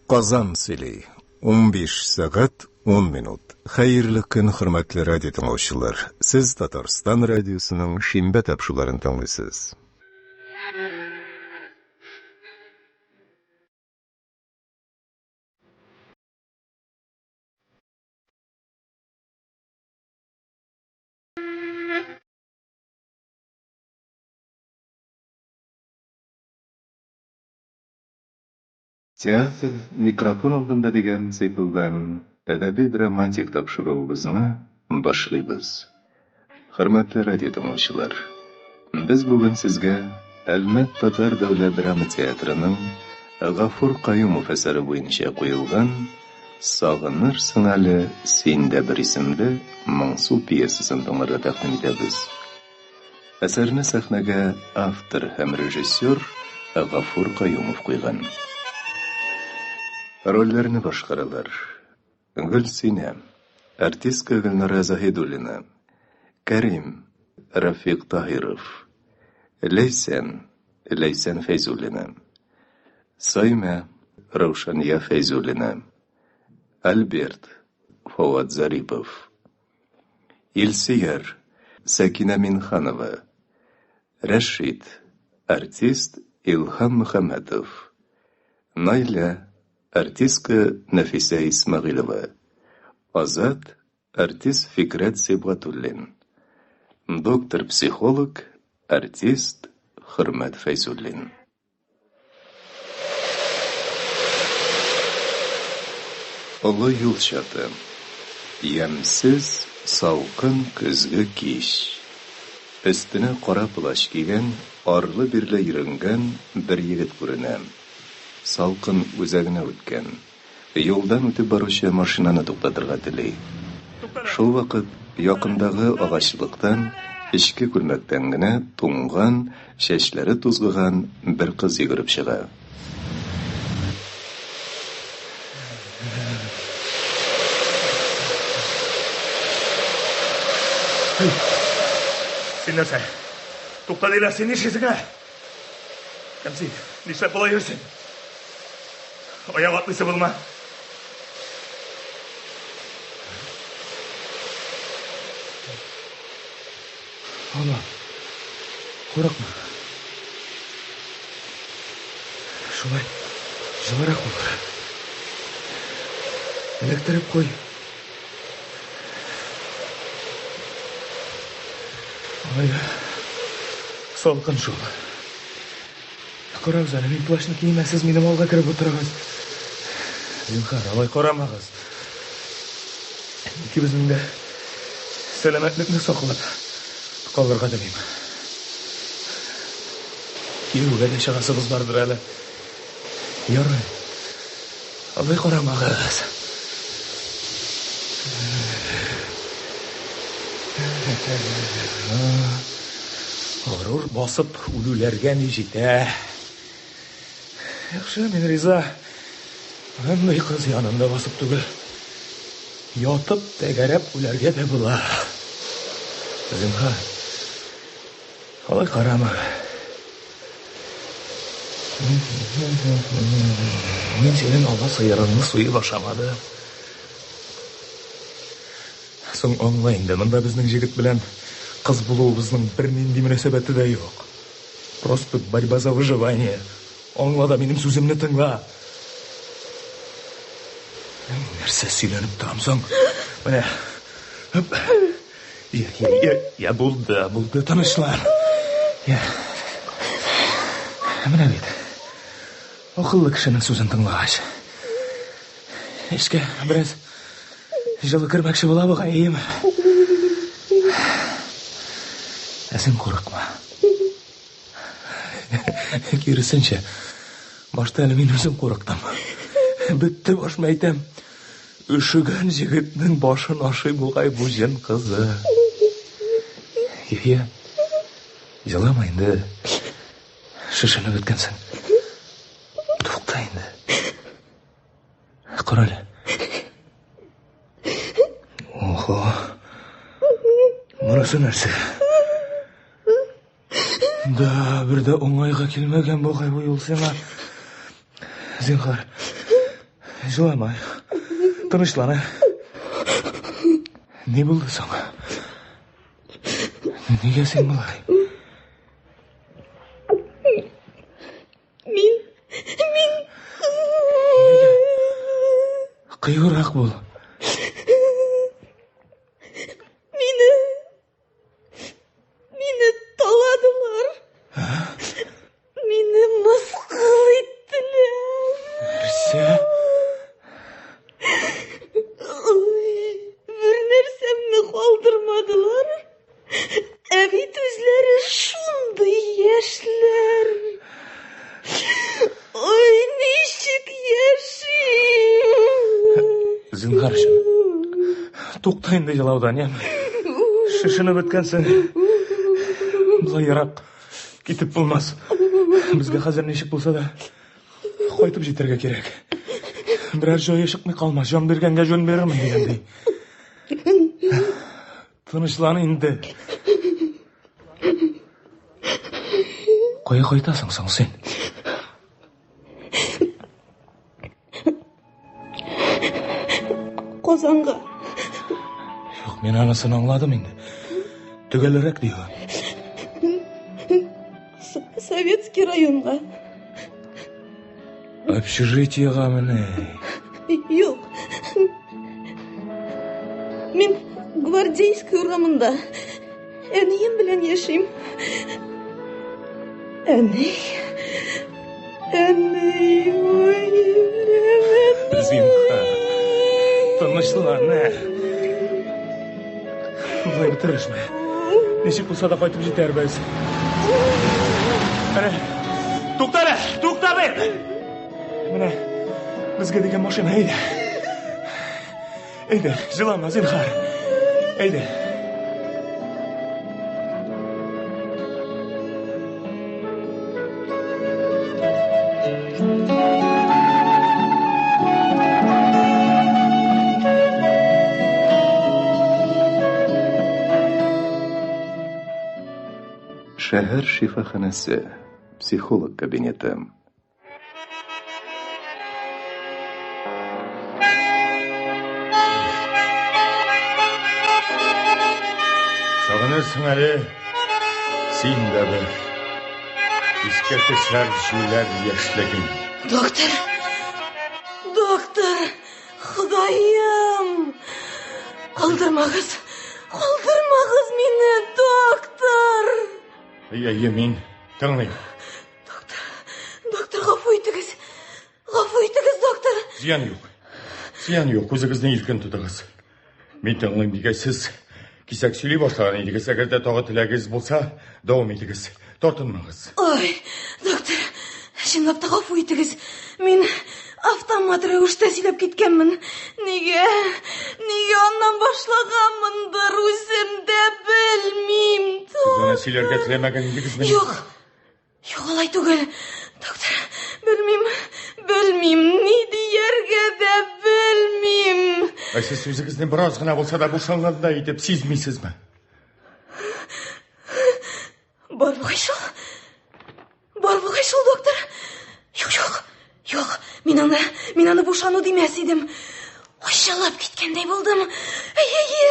Казан сөйли. 15 сәгать 10 минут. Хәерле көн, хөрмәтле радио тыңлаучылар. Сез Татарстан радиосының шимбә тапшыруларын тыңлыйсыз. Театр микрофон алдында дигән циклдан әдәби-драматик тапшыруыбызны башлыйбыз. Хөрмәтле радио тыңлаучылар, без бүген сезгә Әлмәт татар дәүләт драма театрының Гафур Каюмов әсәре буенча куелган Сагынырсың әле син дә бер исемле моңсу пьесасын тыңларга тәкъдим итәбез. Әсәрне сәхнәгә автор һәм режиссер Гафур Каюмов куйган. Рольләрне башкаралар: Гөлсинә, артистка Гөлнара Заһидуллина, Кәрим, Рафик Таһиров, Ләйсән, Ләйсән Фәйзуллина, Саймә, Раушания Фәйзуллина, Альберт, Фауат Зарипов. Илсөяр, Сәкинә Минханова, Рәшит, артист Илһам Мөхәммәтов, Наилә, артистка Нәфисә Исмәгыйлева, Азат, артист Фикрәт Сибгатуллин, доктор-психолог, артист Хөрмәт Фәйзуллин. Олы юл чаты. Ямьсез, салкын көзге кич. Өстенә кара плащ кигән, арлы-бирле йөренгән бер егет күренә. Салкын үзәгенә үткән. Юлдан үтеп баручы машинаны туктатырга тели. Шулвакыт якындагы агачлыктан эчке күлмәктән генә туңган, чәчләре тузгыган бер кыз йөгереп чыга. Эй, син нәрсә? Тукта диләр, син нишлисең, ә? Кем син? Нишләп болай йөрисең? Аяк атлыйсы булма. Ана, курыкма. Шулай җылырак булыр. Эләктереп куй. Ай, салкын шул. Карагыз әле, мин плащны кием, ә сез минем алга кереп утырыгыз. Зинһар, алай карамагыз. Икебезнең дә сәламәтлекне саклап калырга телим. Кияүгә дә чыгасыбыз бардыр әле. Ярый. Алай карамагыз. Горур басып үлүләргә ни җитә? Яхшы, мин риза. Андый кыз янында басып түгел. Ятып, тәгәрәп үләргә дә була. Зинһар, алай карама. Мин синең ала сыерыңны суеп ашамадым. Соң аңла инде, монда безнең җегет белән кыз булуыбызның бернинди мөнәсәбәте дә юк. Просто борьба за выживание. Аңла да минем сүземне тыңла. Нәрсә сөйләнеп торам соң? Менә. Я, я, я, я булды, булды, тынычлан. Я. Менә бит. Акыллы кешенең сүзен тыңлагач. Эшкә бераз җылы кермәкче була бугай, әйеме? Ә син курыкма. Киресенчә, башта әле мин үзем курыктым. Бетте башым әйтәм. Өшегән җегетнең башын ашый бугай бу җен кызы. Ефия, җылама инде. Шешенеп беткәнсең. Тукта инде. Кара әле. Охо. Монысы нәрсә? Да, бер дә уңайга килмәгән бугай бу юл сиңа. Зинһар. Җылама. Тынычлан. Ни булды соң? Нигә син болай? Мин, мин... Кыюрак бул. Мине... Мине таладылар. Мине мыскыл иттеләр. Нәрсә? Бер нәрсәмне калдырмадылар. Ә бит үзләре шундый яшьләр. Ой, ничек яшим. Зинһар өчен. Тукта инде елаудан, яме. Шешенеп беткәнсең. Болай ерак китеп булмас. Безгә хәзер ничек булса да кайтып җитәргә кирәк. Берәр җае чыкмый калмас, җан биргәнгә җон бирермен дигәндәй. Тынычлан инде. Кая кайтасың соң син? Казанга. Юк, мин анысын аңладым инде. Төгәлрәк ди ул. Советский районга. Общежитиега менә. Юк. Мин Гвардейский урамында әнием белән яшим. Әни. Әни, ой, әни. Зинһар. Тынычлан, ә. Болай бетерешмә. Ничек булса да кайтып җитәрбез. Әнә, тукта әле, тукта бер! Менә безгә дигән машина, әйдә. Әйдә, җылама, зинһар. Әйдә. Шәһәр шифаханәсе, психолог кабинеты. Сагынырсың әле син дә бер. Искә төшәр җүләр яшьлегең. Доктор! Доктор! Ходаем! Калдырмагыз! Калдырмагыз мине, доктор! Әйе, мин тыңлыйм. Доктор, доктор, гафу итегез. Гафу итегез, доктор. Зыян юк. Зыян юк, үзегезне иркен тотыгыз. Мин тыңлыйм дигәч, сез кисәк сөйли башлаган идегез. Әгәр дә тагы теләгегез булса, дәвам итегез. Тартынмагыз. Ой, доктор, чынлап та гафу итегез. Мин автомат рәвештә сөйләп киткәнмен. Нигә? Нигә аннан башлаганмындыр, үзем дә белмим. Сез аны сөйләргә теләмәгән идегезме? Юк. Юк, алай түгел. Доктор, белмим, белмим, ни дияргә дә белмим. Ә сез үзегезне бераз гына булса да бушангандай итеп сизмисезме? Бар бугай шул. Бар бугай шул, доктор. Юк, юк, юк, мин аны, мин аны бушану димәс идем. Ачылып киткәндәй булдым. Әйе, әйе,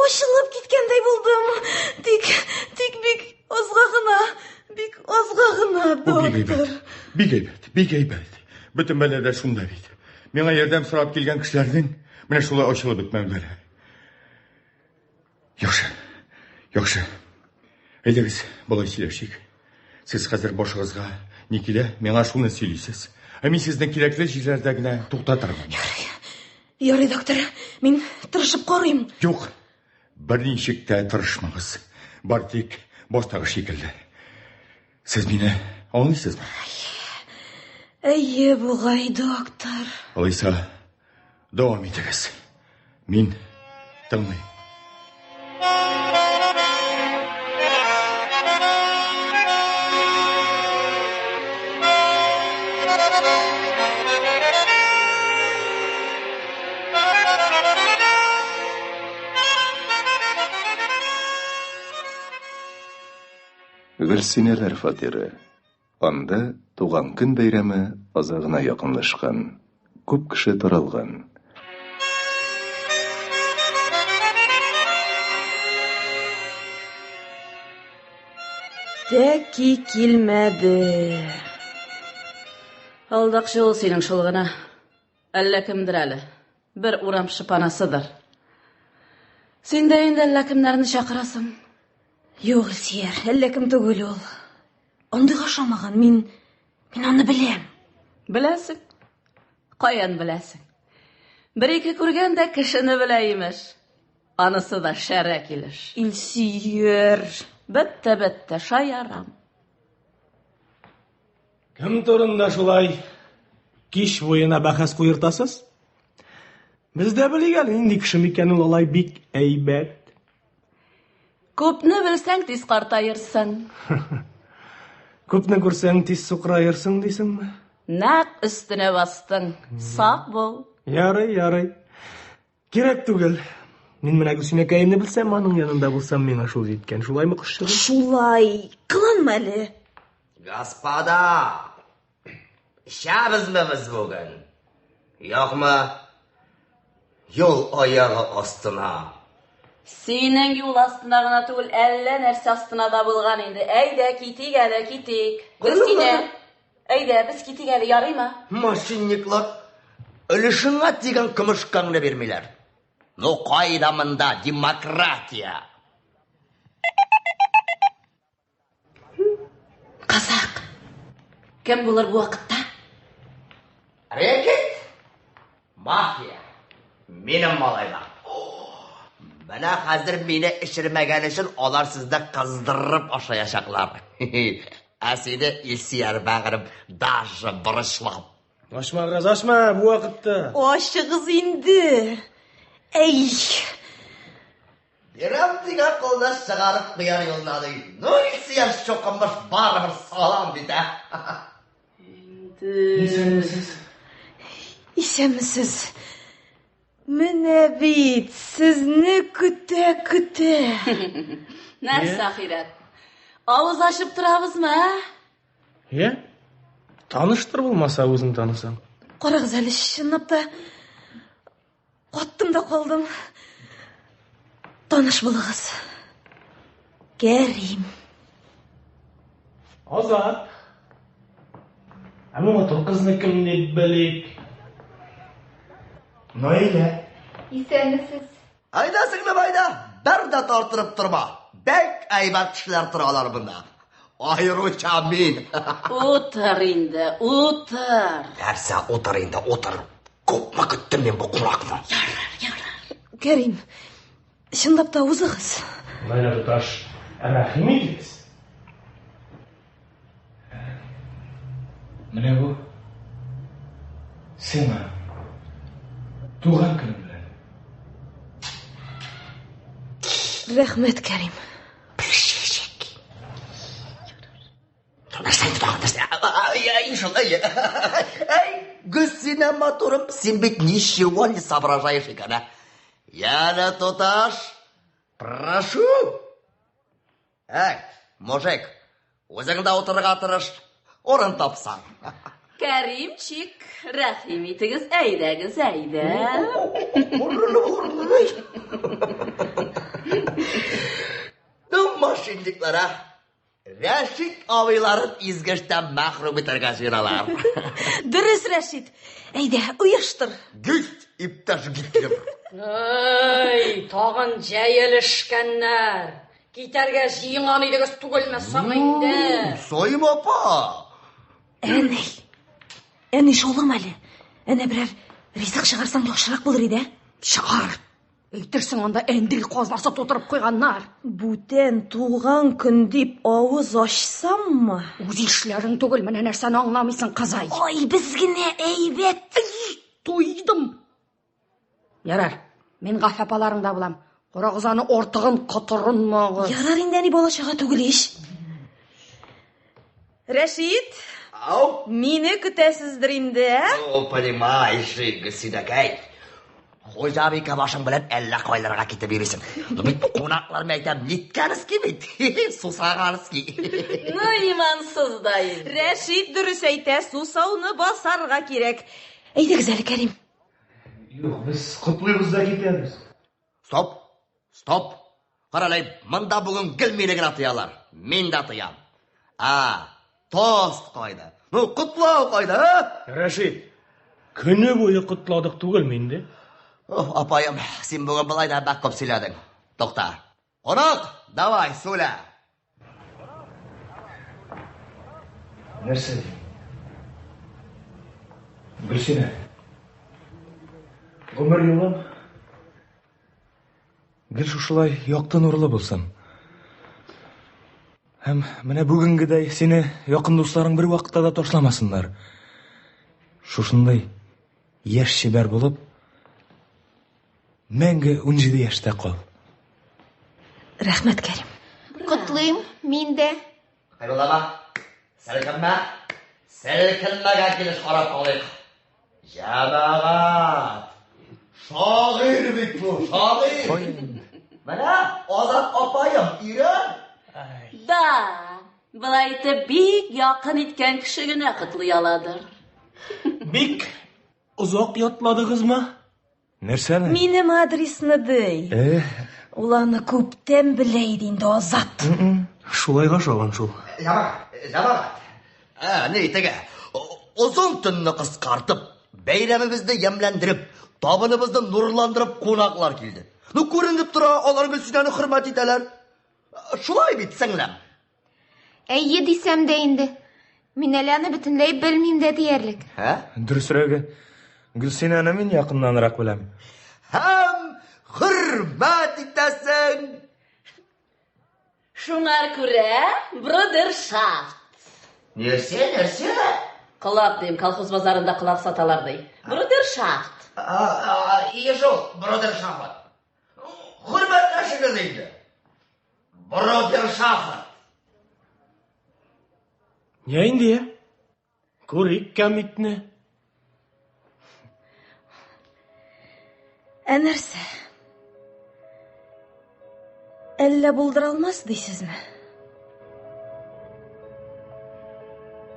ачылып киткәндәй булдым. Тик, тик бик азга гына, бик азга гына, Бу бик доктор. әйбәт. Бик әйбәт, бик әйбәт. Бөтен бәла дә шунда бит. Миңа ярдәм сорап килгән кешеләрнең менә шулай ачылып бетмәүләре. Яхшы, яхшы. Әйдәгез, болай сөйләшик. Сез хәзер башыгызга ни килә, миңа шуны сөйлисез. Ә мин сезне кирәкле җирләрдә генә туктатырмын. Ярый, доктор, мин тырышып карыйм. Юк, берничек тә тырышмагыз. Бар тик баштагы шикелле. Сез мине аңлыйсызмы? Әйе, бугай, доктор. Алайса, дәвам итегез. Мин тыңлыйм. Гөлсинәләр фатиры. Анда туган көн бәйрәме азагына якынлашкан. Күп кеше таралган. Тәки килмәде. Алдакчы ул синең шул гына. Әллә кемдер әле. Бер урам шыпанасыдыр. Син дә инде әллә кемнәрне чакырасың. Юк, Илсөяр, әллә кем түгел ул. Андыйга ошамаган, мин мин аны беләм. Беләсең? Каян беләсең? Бер-ике күргән дә кешене белә, имеш. Анысы да шәрә килеш. Илсөяр. Бетте, бетте, шаярам. Кем турында шулай кич буена бәхәс куертасыз? Без дә белик әле, нинди кеше микән ул алай бик әйбәт. Күпне белсәң, тиз картаерсың. Күпне күрсәң, тиз сукыраерсың дисеңме? Нәкъ өстенә бастың. Сак бул. Ярый, ярый. Кирәк түгел. Мин менә Гөлсинәкәемне белсәм, аның янында булсам, миңа шул җиткән. Шулаймы, кошчыгым? Шулай. Кыланма әле. Господа, эчәбезме без бүген? Юкмы? Юл аягы астына. Синең юл астына гына түгел, әллә нәрсә астына да булган инде. Әйдә, китик әле, китик. Гөлсинә, әйдә, без китик әле, ярыймы? Мошенниклар өлешеңә тигән көмешкәңне бирмиләр. Ну кайда монда демократия? Казак. Кем булыр бу вакытта? Рэкет? Мафия. Минем малайлар. Менә хәзер мине эчермәгән өчен алар сезне кыздырып ашаячаклар. Ә сине Илсөяр бәгырем даже борычлап. Ачмагыз, ачма бу вакытта. Ачыгыз инде. Әй. Бирәм дигән кулны чыгарып куяр юлына ди. Ну, Илсөяр чукынмыш барыбер салам бит, ә. Исәнмесез. Исәнмесез. Менә бит, сезне көтә-көтә. Нәрсә, ахирәт? Авыз ачып торабызмы, ә? Йә? Таныштыр булмаса, үзең танысаң. Карагыз әле, чынлап та Каттым да калдым. Таныш булыгыз. Кәрим. Азат. Ә бу матур кызны кем дип белик? Наилә. Исәнмесез. Айда, сеңлем, айда. Бер дә тартынып торма. Бик әйбәт кешеләр торалар монда. Аеруча мин. Утыр инде, утыр. Нәрсә утыр инде, утыр. Күпме көттем мин бу кунакны. Ярар, ярар. Кәрим, чынлап та узыгыз. Наилә туташ, рәхим итегез. Менә бу сиңа туган көнең белән. Рәхмәт, Кәрим. Нәрсә инде тагын нәрсә? Әй, шул, әй. Әй, Гөлсинә матурым, син бит ничего не соображаешь икән, ә? Яна, туташ, прошу. Әй, мужик, үзең дә утырырга тырыш, урын тапсаң. Кәримчик, рәхим итегез, әйдәгез, әйдә. Ну, мошенниклар, а? Рәшит абыйларын изге эштән мәхрүм итәргә җыеналар. Дөрес, Рәшит. Әйдә, оештыр. Гүст, иптәш Гитлер. Ай, тагын җәелешкәннәр. Китәргә җыенган идегез түгелме соң инде? Саим апа. Әни. Әни, шаулама әле. Әнә берәр ризык чыгарсаң яхшырак булыр иде, ә? Чыгар. Әйтерсең анда әндри казнасы тутырып куйганнар. Бүтән туган көн дип авыз ачсаммы? Үз ишләрең түгел, менә нәрсәне аңламыйсың, кызай. Ай, без генә әйбәт. Туйдым. Ярар, мин Гаффә апаларыңда булам. Карагыз аны артыгын котырынмагыз. Ярар инде, әни бала-чага түгел ич. Рәшит, Ау. мине көтәсездер инде, ә? О, понимаешь, Гөлсинәкәй. Хуҗабикә башың белән әллә кайларга китеп йөрисең. Ну бит кунаклар мен әйтәм, ниткәнски бит. Сусагански. Ну, имансыз да инде. Рәшит дөрес әйтә, сусауны басарга кирәк. Әйдәгез әле, Кәрим. Юк, без котлыйбыз да китәбез. Стоп! Стоп! Каралай, монда бүген гел мине генә тыялар. Мин дә тыям. А, тост кайда? Ну, котлау кайда, а? Рәшит, көне буе котладык түгелме инде? Ох, апаем, син бүген болай да бик күп сөйләдең. Тукта. Кунак, давай, сүлә. Нәрсә дим? Гөлсинә. Гомер юлың гел шушылай якты нурлы булсын. Һәм менә бүгенгедәй сине якын дусларың бер вакытта да ташламасыннар. Шушындай яшь чибәр булып, мәңге 17 яшьтә кал. Рәхмәт, Кәрим. Котлыйм, мин дә. Хәйруллага, селкенмә, селкенмәгән килеш карап калыйк. Җәмәгать, шагыйрь бит бу, шагыйрь. Менә Азат апаем, өйрән. Да, болай итеп бик якын иткән кеше генә котлый аладыр. Бик озак ятладыгызмы? Нәрсәне? Минем адресны ди. Э, Ул аны күптән белә иде инде, Азат. Шулайга ошаган шул. Җәмәгать, җәмәгать. Ә, ни теге, озын төнне кыскартып, бәйрәмебезне ямьләндереп, табыныбызны нурландырып кунаклар килде. Ну, күренеп тора, алар Гөлсинәне хөрмәт итәләр. Шулай бит, сеңлем. Әйе дисәм дә инде. Мин әле аны бөтенләй белмим дә диярлек. Ә? Дөресрәге, Гөлсинәне мин якыннанрак беләм. Һәм хөрмәт итәсең. Шуңар күрә брудершафт. Нәрсә, нәрсә? Колак дим, колхоз базарында колак саталар ди. Брудершафт. Ие шул, брудершафт. Хөрмәтләшегез инде. Брудершафт. Йә инде, йә. Күрик кәмитне. Ә нәрсә? Әллә булдыра алмас дисезме?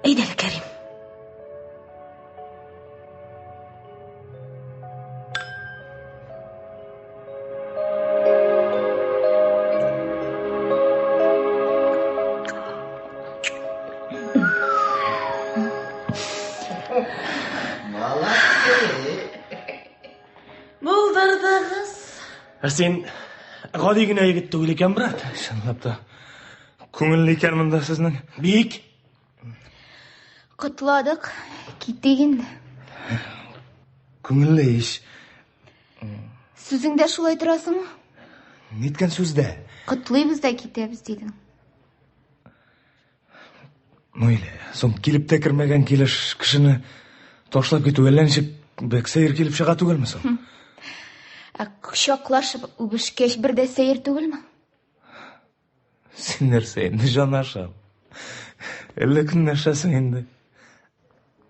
Әйдә әле, Кәрим. Молодцы. Булдырдыгыз. Ә син гади генә егет түгел икән, брат. Чынлап та күңелле икән монда сезнең. Бик. Котладык, китик инде. Күңелле ич. Сүзеңдә шулай торасыңмы? Ниткән сүздә? Котлыйбыз да китәбез дидең. Ну или, соң килеп тә кермәгән килеш кешене ташлап китү әллә ничек бик сәер килеп чыга түгелме соң? Ә кочаклашып үбешкәч бер дә сәер түгелме? Син нәрсә инде, җанашым? Әллә көнләшәсең инде.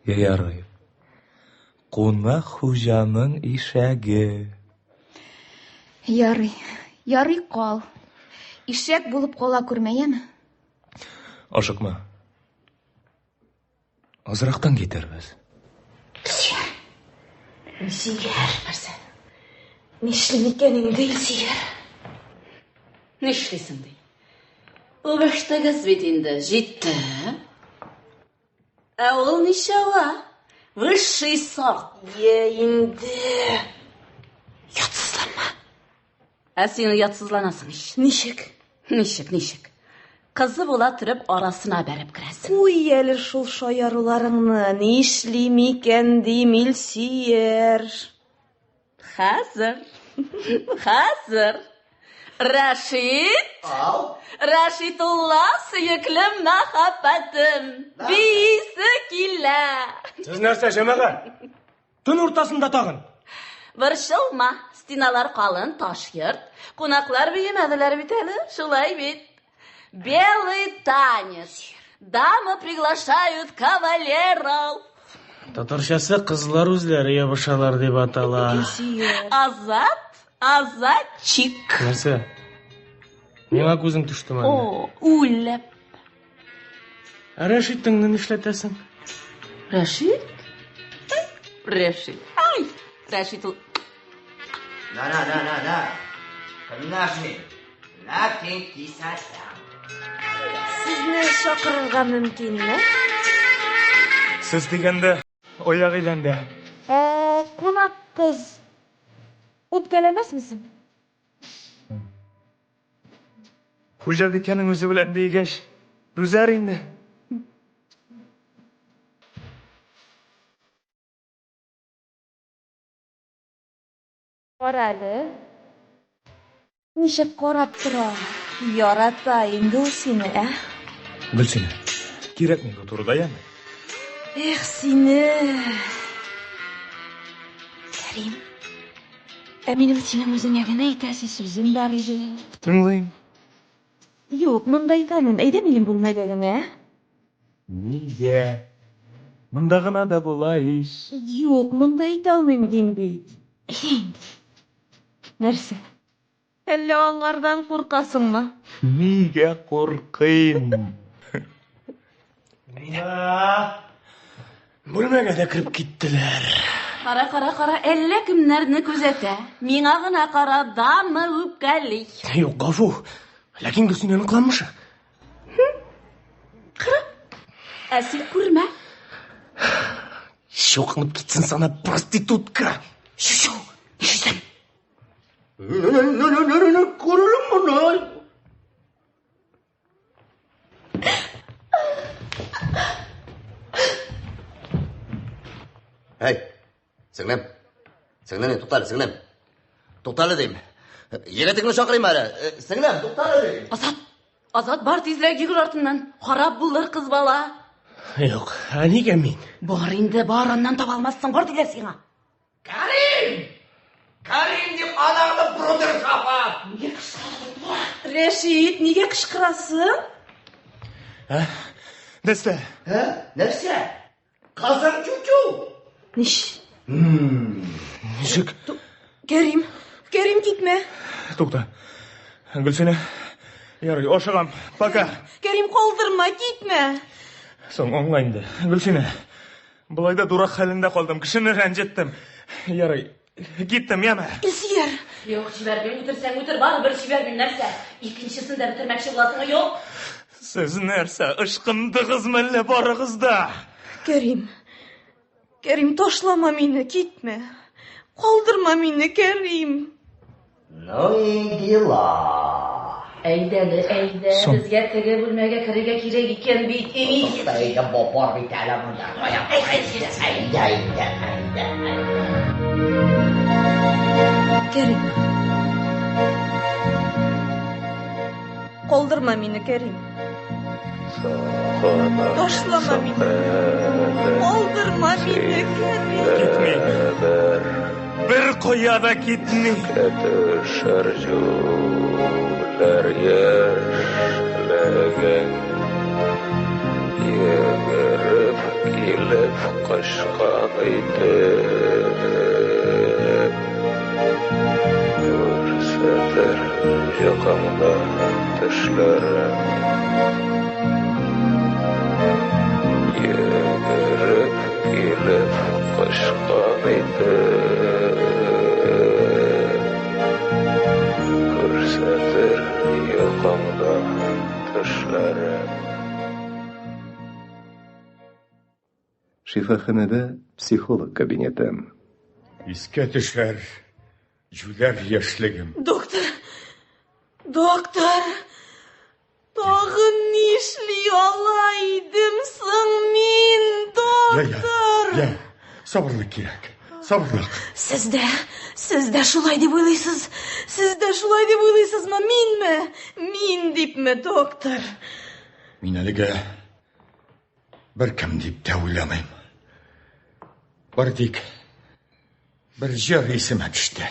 Я ярый. Кунак хуҗаның ишәге. Ярый, ярый кал. Ишәк булып кала күрмә, яме? Ашыкма. Азрактан китәрбез. Илсөяр, нәрсә? Нишлим икән инде, Илсөяр? Нишлисең ди? Үбештегез бит инде, җитте. Ә ул ничава? Высший сорт. Йә инде. Ятсызланма. Ә син оятсызланасың ич. Ничек? Ничек, ничек? Кызы була торып арасына бәреп керәсең. Куй әле шул шаяруларыңны. Нишлим икән дим, Илсөяр. Хәзер. Хәзер. Рәшит! Ау. Рәшитулла, сөеклем мәхәббәтем. Биисе килә. Сез нәрсә, җәмәгать? Төн уртасында тагын. Борчылма, стеналар калын, таш йорт. Кунаклар биемәделәр бит әле, шулай бит. Белый танец. Дамы приглашают кавалеров. Татарчасы кызлар үзләре ябышалар дип атала. Азат, Азатчик. Нәрсә? Миңа күзең төштеме әллә? О, үлеп. Ә Рәшитеңне нишләтәсең? Рәшит? Рәшит. Ай, Рәшит ул. На, на, на, на, на. Көнләшмим. Ләкин кисәтәм. Сезне чакырырга мөмкинме? Сез дигәндә, аяк әйләнде. Ә, кунак кыз үпкәләмәсме соң? Хуҗабикәнең үзе белән биегәч, түзәр инде. Кара әле. Ничек карап тора. Ярата инде ул сине, ә? Гөлсинә, кирәкми бу турыда, яме? Эх, сине. Кәрим. Ә минем синең үзеңә генә әйтәсе сүзем бар иде. Тыңлыйм. Юк, монда әйтәмим. Әйдә минем бүлмәгә генә. Нигә? Монда гына да була ич. Юк, монда әйтә алмыйм дим бит. Нәрсә? Әллә аңардан куркасыңмы? Нигә куркыйм? Бүлмәгә дә кереп киттеләр. Кара, кара, кара, әллә кемнәрне күзәтә. Миңа гына кара, дамы үпкәли. Юк, гафу. Ләкин Гөлсинәнең кыланмышы. Кара. Ә син күрмә. Чукынып китсен сана, проститутка. Чү-чү, нишлисең? Күрелем моны. Әй, сеңлем. Сеңлем, туктале, сеңлем. Туктале дим. Егетеңне чакырыйм әле. Сеңлем, туктале дим. Азат, Азат, бар тизрәк йөгер артыннан. Харап булыр кыз бала. Юк, ә нигә мин? Бар инде, бар, аннан таба алмассың, бар диләр сиңа. Карим! Карим дип анаңны брудер шапа! Нигә кычкырасың? Рәшит, нигә кычкырасың? Ә? Нәрсә? Ә? Нәрсә? Казан чучу! Ниш? Ничек? Кәрим, Кәрим китмә. Тукта. Гөлсинә, ярый, ашыгам. Пока. Кәрим, калдырма, китмә. Соң аңла инде. Гөлсинә, болай да дурак хәлендә калдым, кешене рәнҗеттем. Ярый, киттем, яме. Илсөяр. Юк, җибәрмим, үтерсәң үтер, барыбер җибәрмим. Нәрсә? Икенчесен дә бетермәкче буласыңмы? Юк. Сез нәрсә, ычкындыгызмы әллә барыгыз да? Кәрим. Кәрим, ташлама мине, китмә. Калдырма мине, Кәрим. Ну и дела. Әйдә әле, әйдә, Соң. безгә теге бүлмәгә керергә кирәк икән бит. Әй. Тукта, әйдә, бар бит әле монда. Әйдә, әйдә, әйдә, әйдә. Кәрим. Калдырма мине, Кәрим. Ташлама мине. Калдырма мине, Кәрим. Китмим. Бер кая да китмим. Төшер җүләр яшьлеген Йөгереп килеп кочкан итеп Күрсәтер йокыңда төшләрен Йөгереп килеп кочкан итеп Күрсәтер йокыңда төшләрен. Шифаханәдә психолог кабинеты. Искә төшәр җүләр яшьлегем. Доктор! Доктор! Тагын нишли ала идем соң мин, Я, я, доктор? я, сабырлык кирәк, сабырлык. Сез дә, сез дә шулай дип уйлыйсыз? Сез дә шулай дип уйлыйсызмы? Минме? Мин дипме, доктор? Мин әлегә беркем дип тә уйламыйм. Бары тик бер җыр исемә төште.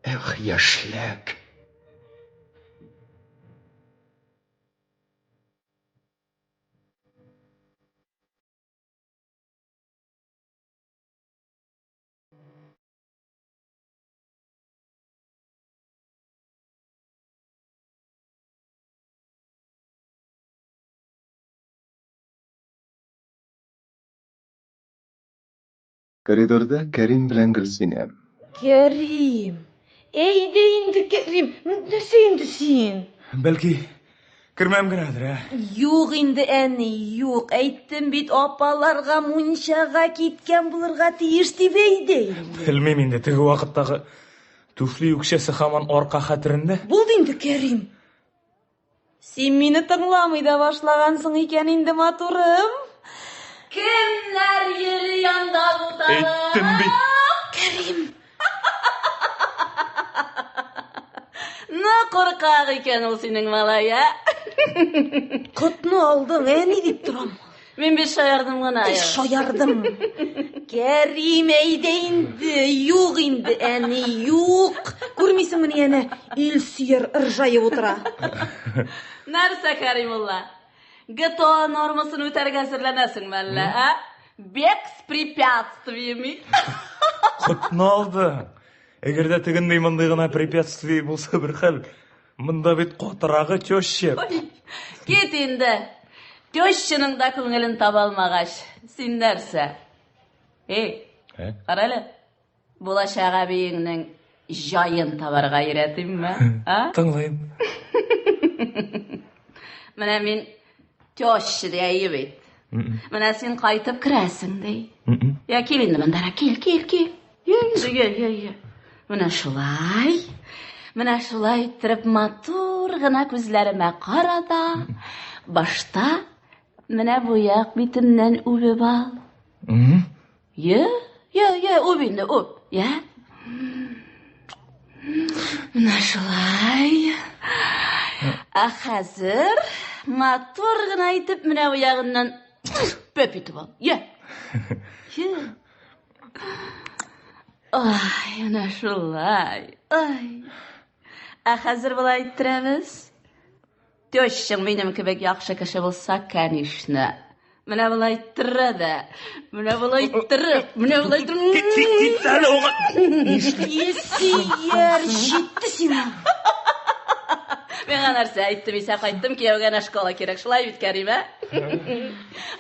Эх, яшьлек! Коридорда Кәрим белән Гөлсинә. Кәрим! Әйдә инде, Кәрим! Нәрсә инде син? Бәлки, кермәм генәдер, ә? Юк инде, әни, юк. Әйттем бит, апаларга мунчага киткән булырга тиеш дип әйдә инде. Белмим инде, теге вакыттагы түфли үкчәсе һаман арка хәтерендә. Булды инде, Кәрим. Син мине тыңламый да башлагансың икән инде, матурым. Кемнәр йөри анда буталып? Әйттем бит. Кәрим. Ну, куркак икән ул синең малай, ә? Котны алдың, әни дип торам. Мин бит шаярдым гына. Эй, шаярдым. Кәрим, әйдә инде. Юк инде, әни, юк. Күрмисеңмени әнә, Илсөяр ыржаеп утыра. Нәрсә, Кәримулла? ГТО нормасын үтәргә әзерләнәсеңме әллә, ә? Бег с препятствиями. Котны алдың. Әгәр дә тегендәй мондый гына препятствие булса бер хәл. Монда бит катырагы теща. Кит инде. Тещаның да күңелен таба алмагач, син нәрсә? Эй, Ә? карале. Булачак әбиеңнең җаен табарга өйрәтимме? А? Тыңлыйм. Менә мин теща ди әйе бит. Менә син кайтып керәсең ди. Я кил инде мондарак, кил, кил, кил. Я инде, я, я, я. Менә шулай. Менә шулай иттереп матур гына күзләремә кара да, башта менә бу як битемнән үбеп ал. Я, я, я, үп инде, үп. Я. Менә шулай. Ә хәзер матур гына итеп менә бу ягыннан пөп итеп ал. Я. Я. Ай, менә шулай. Ай. Ә хәзер болай иттерәбез. Тещаң минем кебек яхшы кеше булса, конечно. Менә болай иттерә дә, менә болай иттереп, менә болай иттереп. Кит әле оңа. Илсөяр, җитте сиңа. Миңа нәрсә әйттем исә кайттым, кияүгә әнә школа кирәк. Шулай бит, Кәрим, ә?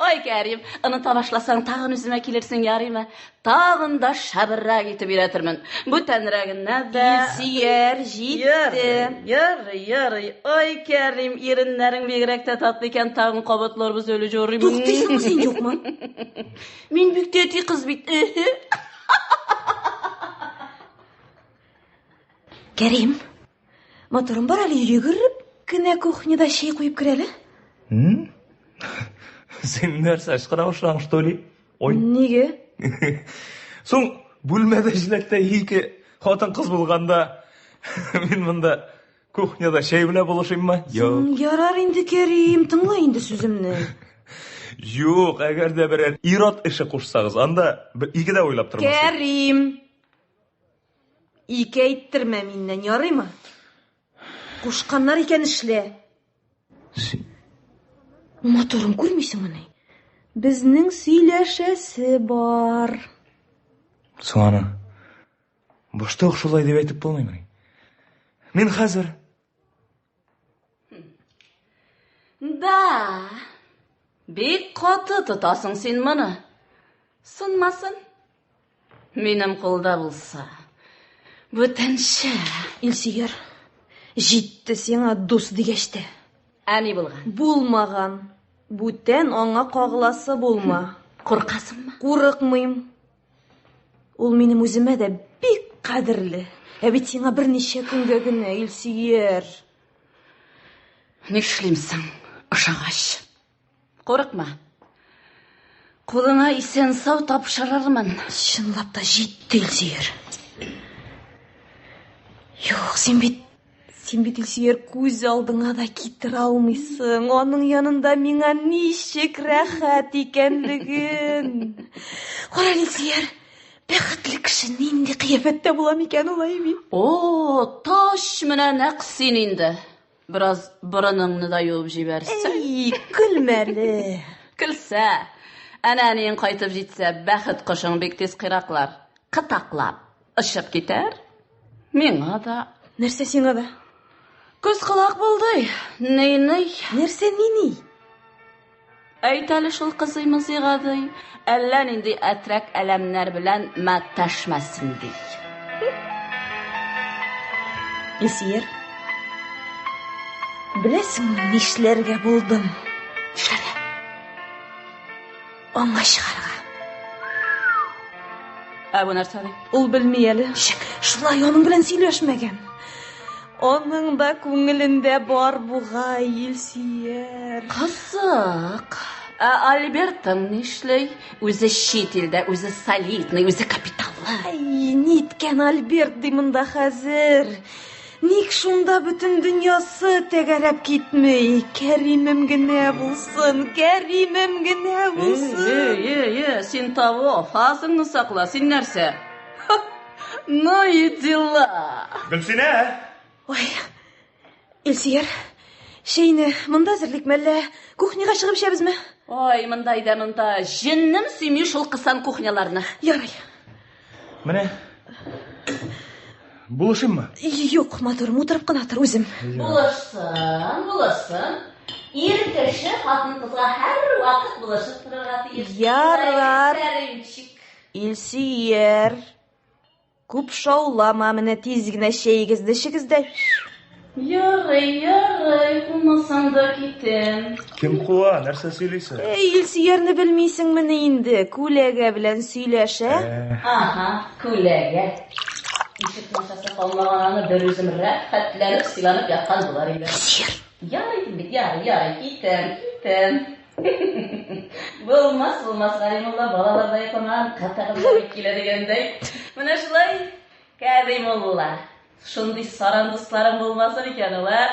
Ой, Кәрим, оныта башласаң, тагын үземә килерсең, ярыймы? Тагын да шәбрәк итеп өйрәтермен. Бүтәнрәгенә дә. Илсөяр, җитте. Ярый, ярый. Ой, Кәрим, иреннәрең бигрәк тә татлы икән, тагын кабатларбыз әле, жарыймы? Туктыйсыңмы син, юкмы? Мин бик тәти кыз бит. Кәрим, матурым, бар әле йөгереп кенә кухняда чәй куеп кер әле. Син нәрсә, ычкына башладың, что ли? Ой. Нигә? Соң бүлмәдә җиләктә ике хатын-кыз булганда, мин монда кухняда чәй белән булышыйммы? Юк. Ярар инде, Кәрим, тыңла инде сүземне. Юк, әгәр дә берәр ир-ат эше кушсагыз, анда бер ике дә уйлап тормас. Кәрим! Ике әйттермә миннән, ярыймы? Кушканнар икән эшлә. Син Матурым, күрмисеңмени? Безнең сөйләшәсе бар. Соң аны башта ук шулай дип әйтеп булмыймыни? Мин хәзер. Да. Бик каты тотасың син моны. Сынмасын. Минем кулда булса, бүтәнчә. Илсөяр, җитте сиңа дус дигәч тә. Ә ни булган? Булмаган. Бүтән аңа кагыласы булма. Куркасыңмы? Курыкмыйм. Ул минем үземә дә бик кадерле. Ә бит сиңа берничә көнгә генә, Илсөяр. Нишлим соң, ошагач? Курыкма. Кулыңа исән-сау тапшырырмын. Чынлап та җитте, Илсөяр. Юк, син бит, син бит, Илсөяр, күз алдыңа да китерә алмыйсың. Аның янында миңа ничек рәхәт икәнлеген. Кара, Илсөяр, бәхетле кеше нинди кыяфәттә була микән ул, әй бит? О, таш менә нәкъ син инде. Бераз борыныңны да юып җибәрсәң. Әй, көлмәле. Көлсә. Әнә әниең кайтып җитсә, бәхет кошың бик тиз кыйраклар. Кытаклап очып китәр. Миңа да. Нәрсә сиңа да? Күз колак булды. Ни-ни. Нәрсә ни-ни? Әйт әле шул кызый мызыйга, ди, әллә нинди әтрәк әләмнәр белән мәтәшмәсен, ди. Илсөяр, беләсеңме, нишләргә булдым? Нишләргә? Аңа чыгарга. Ә бу нәрсә ди? Ул белми әле. Ничек? Шулай аның белән сөйләшмәгән. Аның да күңелендә бар бугай, Илсөяр. Кызык. Ә Альбертың нишли? Үзе чит илдә, үзе солидный, үзе капиталлы. Әй, ниткән Альберт ди монда хәзер? Ник шунда бөтен дөньясы тәгәрәп китми? Кәримем генә булсын, Кәримем генә булсын. Эй, эй, эй, син того, фазыңны сакла, син нәрсә? Ну и дела. Гөлсинә! Ой, Илсөяр, чәйне монда әзерликме әллә кухняга чыгып эчәбезме? Ой, монда әйдә, монда. Җеннем сөйми шул кысан кухняларны. Ярый. Менә. Булышыйммы? Юк, матурым, утырып кына тор үзем. Булышсын, булышсын. Ир кеше хатын-кызга һәрвакыт булышып торырга тиеш. Ярар. Кәримчик. Илсөяр, күп шаулама, менә тиз генә чәегезне эчегез дә. Ярый, ярый, кумасаң да китәм. Кем куа? Нәрсә сөйлисең? Әй, Илсөярне белмисеңмени инде? Күләгә белән сөйләшә. Аһа, күләгә. Ишек мунчасы калмаган аны бер үзем рәхәтләнеп сыйланып яткан булыр идем. Илсөяр. Ярый дим бит, ярый, ярый, китәм, китәм. Булмас, булмас, Галимулла, балалар да йокламаган, катагыз да бик килә дигәндәй. Менә шулай, Кәримулла. Шундый саран дусларым булмасын икән ул, ә?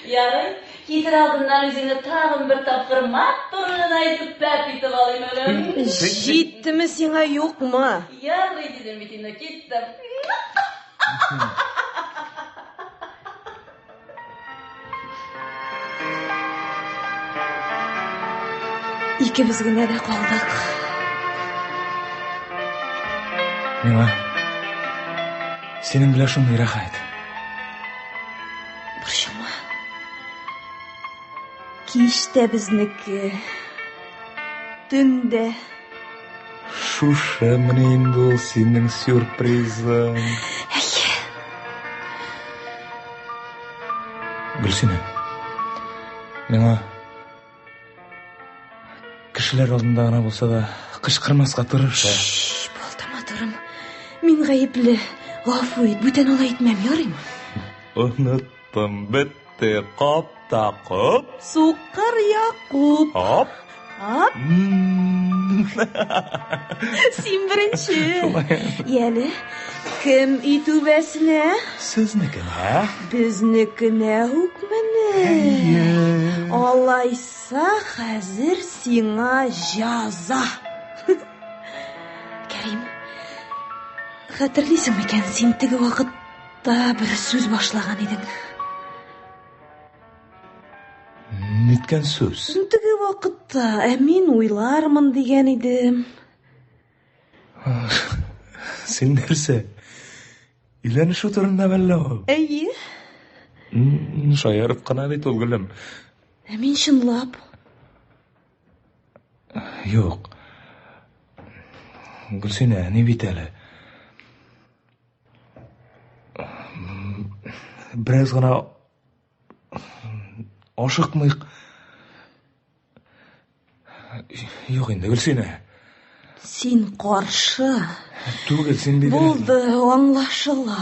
Ярый, китер алдыннан үзеңне тагын бер тапкыр матур гына итеп пәп итеп алыйм әле. Җиттеме сиңа, юкмы? Ярый дидем бит инде, киттем. Икебез генә дә калдык. Миңа синең белән шундый рәхәт. Борчылма. Кич тә безнеке. Төн дә. Шушымыни инде ул синең сюрпризың? Әйе. Гөлсинә, миңа кешеләр алдында гына булса да кычкырмаска тырыш. ә? Шш, булды, матурым. Мин гаепле. Гафу ит, бүтән алай итмәм, ярыймы? Оныттым, бетте, кап та коп. Сукыр Якуб. Ап. Ап. Син беренче. Яле, кем өй түбәсенә? Сезнекенә. Безнекенә үк менә. Алайса хәзер сиңа җаза. Кәрим, хәтерлисең микән, син теге вакытта бер сүз башлаган идең. Ниткән сүз? Теге вакытта, ә мин уйлармын дигән идем. Син нәрсә? Өйләнешү турында мәллә ул? Әйе. Шаярып кына бит ул, гөлем. Ә мин чынлап. Юк. Гөлсинә, ни бит әле. Бераз гына ашыкмыйк. Юк инде, Гөлсинә. Син каршы. Түгел, син бигрәк. Булды, аңлашыла.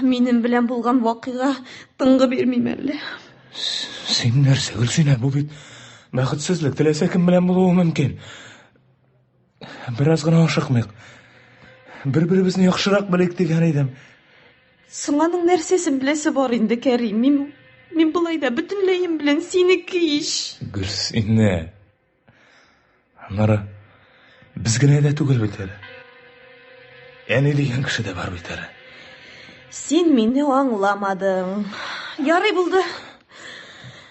Минем белән булган вакыйга тынгы бирмим әллә. Син нәрсә, Гөлсинә, бу бит бәхетсезлек, теләсә кем белән булуы мөмкин. Бераз гына ашыкмыйк. Бер-беребезне яхшырак белик дигән идем. Соң аның нәрсәсен беләсе бар инде, Кәрим? Мин, мин болай да бөтенләем белән синеке ич. Гөлсинә. Аннары без генә дә түгел бит әле. Әни дигән кеше дә бар бит әле. Син мине аңламадың. Ярый булды.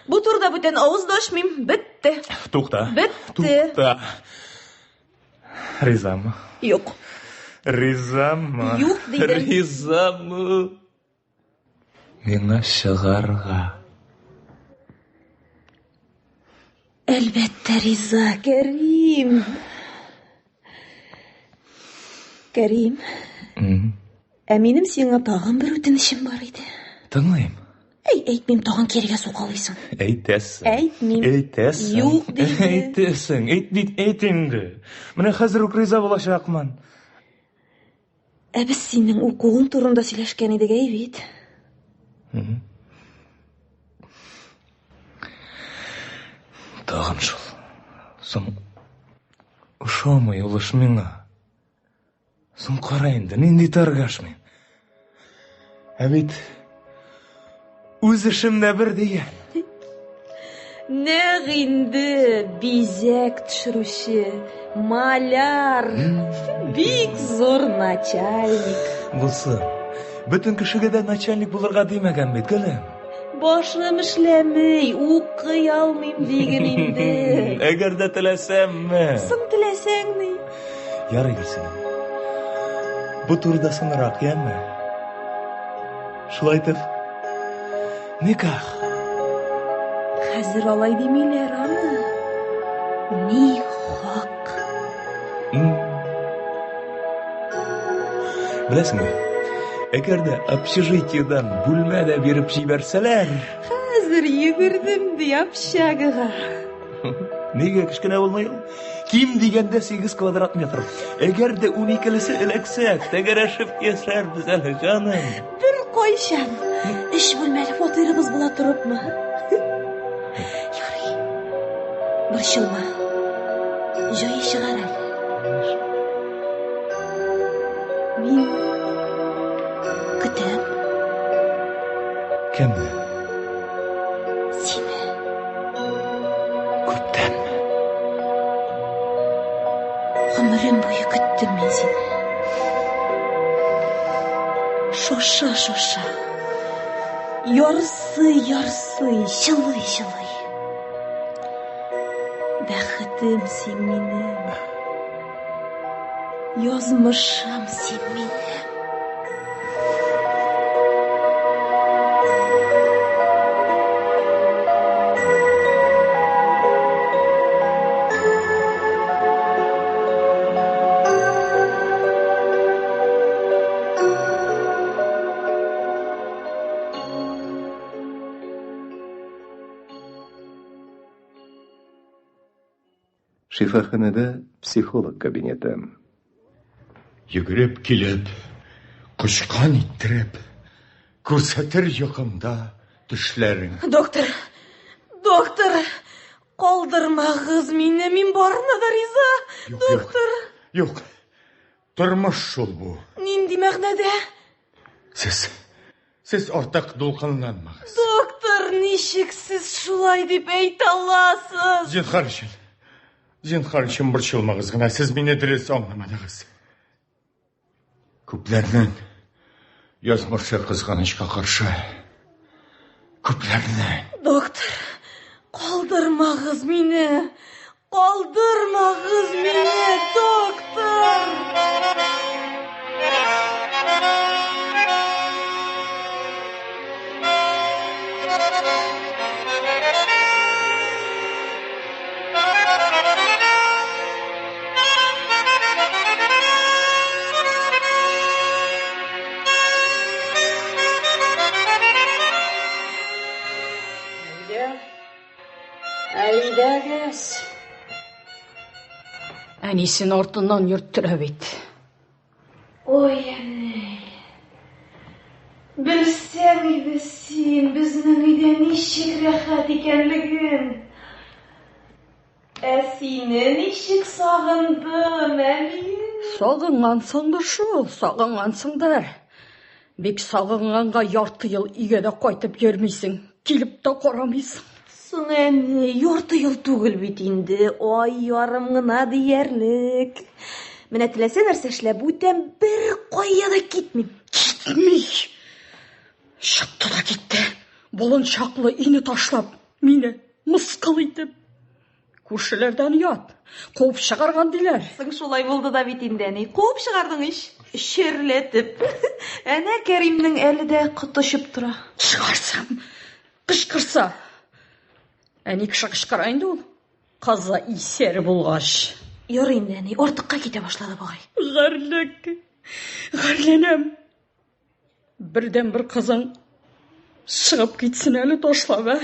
Бу турыда бүтән авыз да ачмыйм. Бетте. Тукта. Бетте. Тукта. Ризамы? Юк. Ризамы? Юк, дидем. Ризамы? Миңа чыгарга. Әлбәттә, риза, Кәрим. Кәрим. Ә минем сиңа тагын бер үтенечем бар иде. Тыңлыйм. Әй, әйтмим, тагын кирегә сукалыйсың. Әйтәсең. Әйтмим. Әйтәсең. Юк, диде. Әйтәсең. Әйт бит, әйт инде. Менә хәзер үк риза булачакмын. Ә без синең укуың турында сөйләшкән идек, әй бит. Тагын шул. Соң ошамый ул эш миңа. Соң кара инде, нинди торгаш мин. Ә бит үз эшемдә бер дигән. Нәкъ инде бизәк төшерүче, маляр, бик зур начальник. Булсын. Бөтен кешегә дә начальник булырга димәгән бит, гөлем. Башым эшләми, укый алмыйм диген инде. Әгәр дә теләсәмме? Соң теләсәң ни? Ярый, Гөлсинә. Бу турыда соңрак, яме? Шулай итеп, никах. Хәзер алай димиләр аны. Ни хак. Беләсеңме, әгәр дә общежитиедан бүлмә дә биреп җибәрсәләр. Хәзер йөгердем ди общагага. Нигә кечкенә булмый ул? Ким дигәндә 8 квадрат метр. Әгәр дә 12-лесе эләксә, тәгәрәшеп яшәрбез әле, җаным. Бер кайчан өч бүлмәле фатирыбыз була торыпмы? Ярый. Борчылма. Җае чыгар әле. Мин көтәм. Кемне? Сине. Күптәнме? Гомерем буе көттем мин сине. Шаша, шаша. Ярсый, ярсый, җылый, җылый. Бәхетем син минем. Язмышым син минем. Шифаханәдә психолог кабинеты. Йөгереп килеп, кочкан иттереп, күрсәтер йокымда төшләрең. Доктор, доктор, калдырмагыз мине, мин барына да риза. Юк, доктор. Юк, юк, тормыш шул бу. Нинди мәгънәдә? Сез, сез артык дулкынланмагыз. Доктор, ничек сез шулай дип әйтә аласыз? Зинһар өчен, зинһар өчен борчылмагыз гына, сез мине дөрес аңламадыгыз. Күпләрнең язмышы кызганычка каршы. Күпләрнең. Доктор, калдырмагыз мине. Калдырмагыз мине, доктор! Әйдәгез. Әнисен артыннан йөрттерә бит. Ой, әни. Белсәң иде син безнең өйдә ничек рәхәт икәнлеген. Ә сине ничек сагындым, әни. Сагынгансыңдыр шул, сагынгансыңдыр. Бик сагынганга ярты ел өйгә дә кайтып йөрмисең, килеп тә карамыйсың. Соң, әни, ярты ел түгел бит инде, ай ярым гына диярлек. Менә теләсә нәрсә эшлә, бүтән бер кая да китмим. Китми. Чыкты да китте. Болын чаклы өйне ташлап, мине мыскыл итеп. Күршеләрдән оят. Куып чыгарган диләр. Соң шулай булды да бит инде, әни. Куып чыгардың ич. Черләтеп. Әнә Кәримнең әле дә коты очып тора. Чыгарсам, кычкырса. Әни кеше кычкыра инде ул. Кызы исәр булгач. Ярый инде, әни, артыкка китә башлады бугай. Гарьлек, гарьләнәм. Бердәнбер кызың чыгып китсен әле ташлап, ә?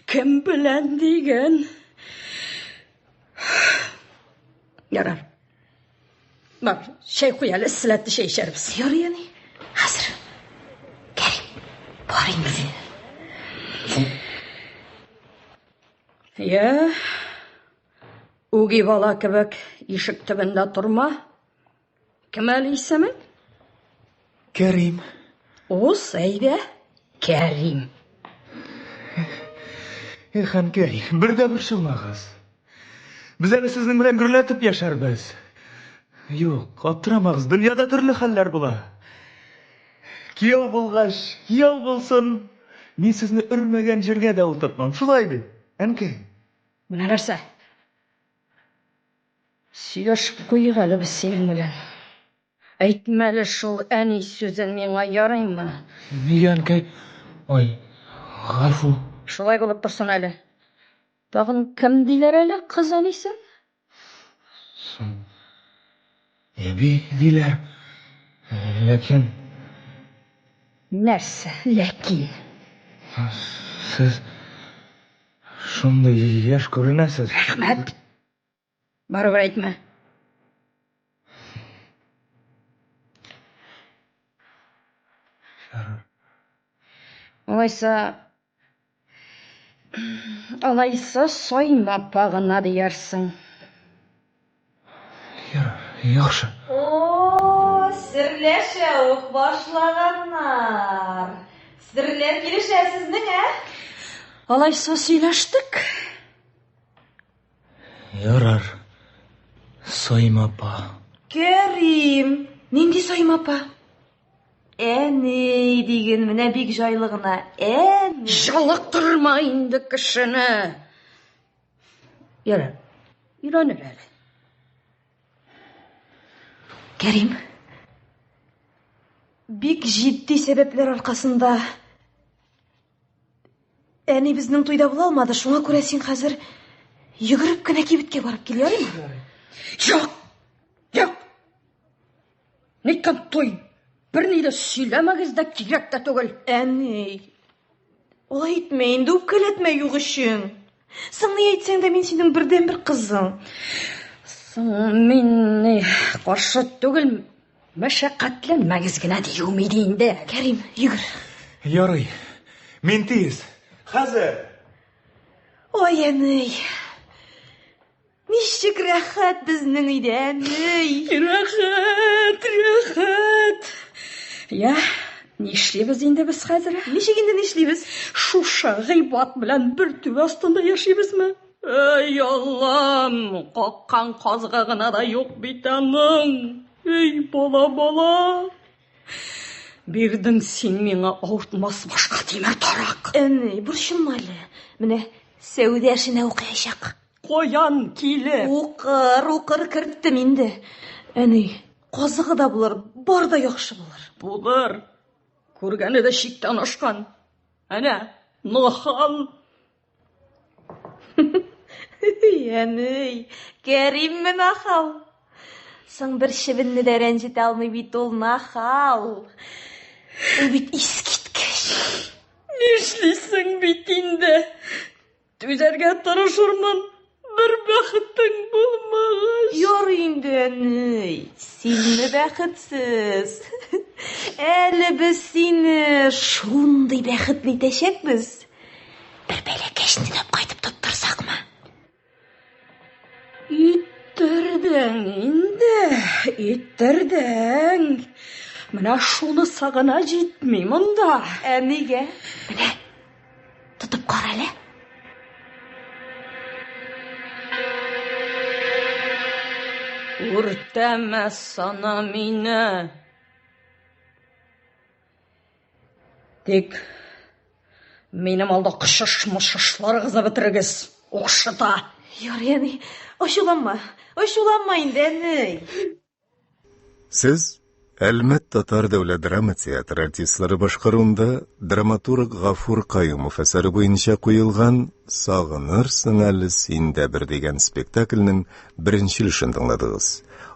Кем белән диген? Ярар. Бар, чәй куй әле, эсселәтте чәй эчәрбез. Ярый, әни. Хәзер. Кәрим, бар инде син. Я, үги бала кебек ишек төбендә торма. Кем әле исеме? Кәрим. Уз, әйдә. Кәрим. Эх, әнкәй, бер дә борчылмагыз. Без әле сезнең белән гөрләтеп яшәрбез. Юк, аптырамагыз, дөньяда төрле хәлләр була. Кияү булгач, кияү булсын. Мин сезне өрмәгән җиргә дә утыртмам. Шулай бит, әнкәй? Менә нәрсә. Сөйләшеп куйыйк әле без синең белән. Әйтмә әле шул әни сүзен миңа, ярыймы? Нигә, әнкәй? Ой, гафу. Шулай булып торсын әле. Тагын кем диләр әле кыз әнисен? Соң, әби диләр. Ләкин... Нәрсә, ләкин? Сез шундый яшь күренәсез. Рәхмәт. Барыбер әйтмә. Алайса, алайса Саймә апа гына диярсең. Яхшы. О, серләшә үк башлаганнар. Серләр килешә сезнең, ә? Алайса сөйләштек. Ярар, Саимә апа. Кәрим, нинди Саимә апа? Әни диген, менә бик җайлы гына. Әни. Жалыктырма инде кешене. Ярар, өйрәнер әле. Кәрим, бик җитди сәбәпләр аркасында Әни безнең туйда була алмады, шуңа күрә син хәзер йөгереп кенә кибеткә барып кил, ярыймы? Юк! Юк! Ниткән туй? Берни дә сөйләмәгез дә, кирәк тә түгел. Әни, алай итмә инде, үпкәләтмә юк өчен. Соң ни әйтсәң дә мин синең бердәнбер кызың. Соң мин ни, каршы түгел, мәшәкатьләнмәгез генә диюем иде инде. Кәрим, йөгер. Ярый, мин тиз. Хәзер. Ой, әни. Ничек рәхәт безнең өйдә, әни. Рәхәт, рәхәт. Я, нишлибез инде без хәзер? Ничек инде нишлибез? Шушы гыйбат белән бер түбә астында яшибезме? Эй, Аллам, каккан казга гына да юк бит аның. Эй, бала, бала. Бирдең син миңа авыртмас башка тимер тарак. Әни, борчылма әле. Менә сәүдә эшенә укыячак. Каян килеп? Укыр, укыр керттем инде. Әни, казыгы да булыр, бар да яхшы булыр. Булыр. Күргәне дә чиктән ашкан. Әнә, нахал. Әни, Кәримме нахал? Соң бер чебенне дә рәнҗетә алмый бит ул нахал. Ул бит искиткеч. Нишлисең бит инде? Түзәргә тырышырмын, бер бәхетең булмагач. Ярый инде, әни, синме бәхетсез? Әле без сине шундый бәхетле итәчәкбез. Бер бәләкәчне дә кайтып тоттырсакмы? Иттердең инде, иттердең. Менә шунысы гына җитми монда. Ә нигә? Менә, тотып кара әле. Үртәмә сана мине. Тик минем алда кышыш-мышышларыгызны бетерегез, укшыта. Ярый, әни, ачуланма, ачуланма инде, әни. Сез Әлмәт татар дәүләт драма театры артистлары башкаруында драматург Гафур Каюмов әсәре буенча куелган Сагынырсың әле син дә бер дигән спектакльнең беренче өлешен тыңладыгыз.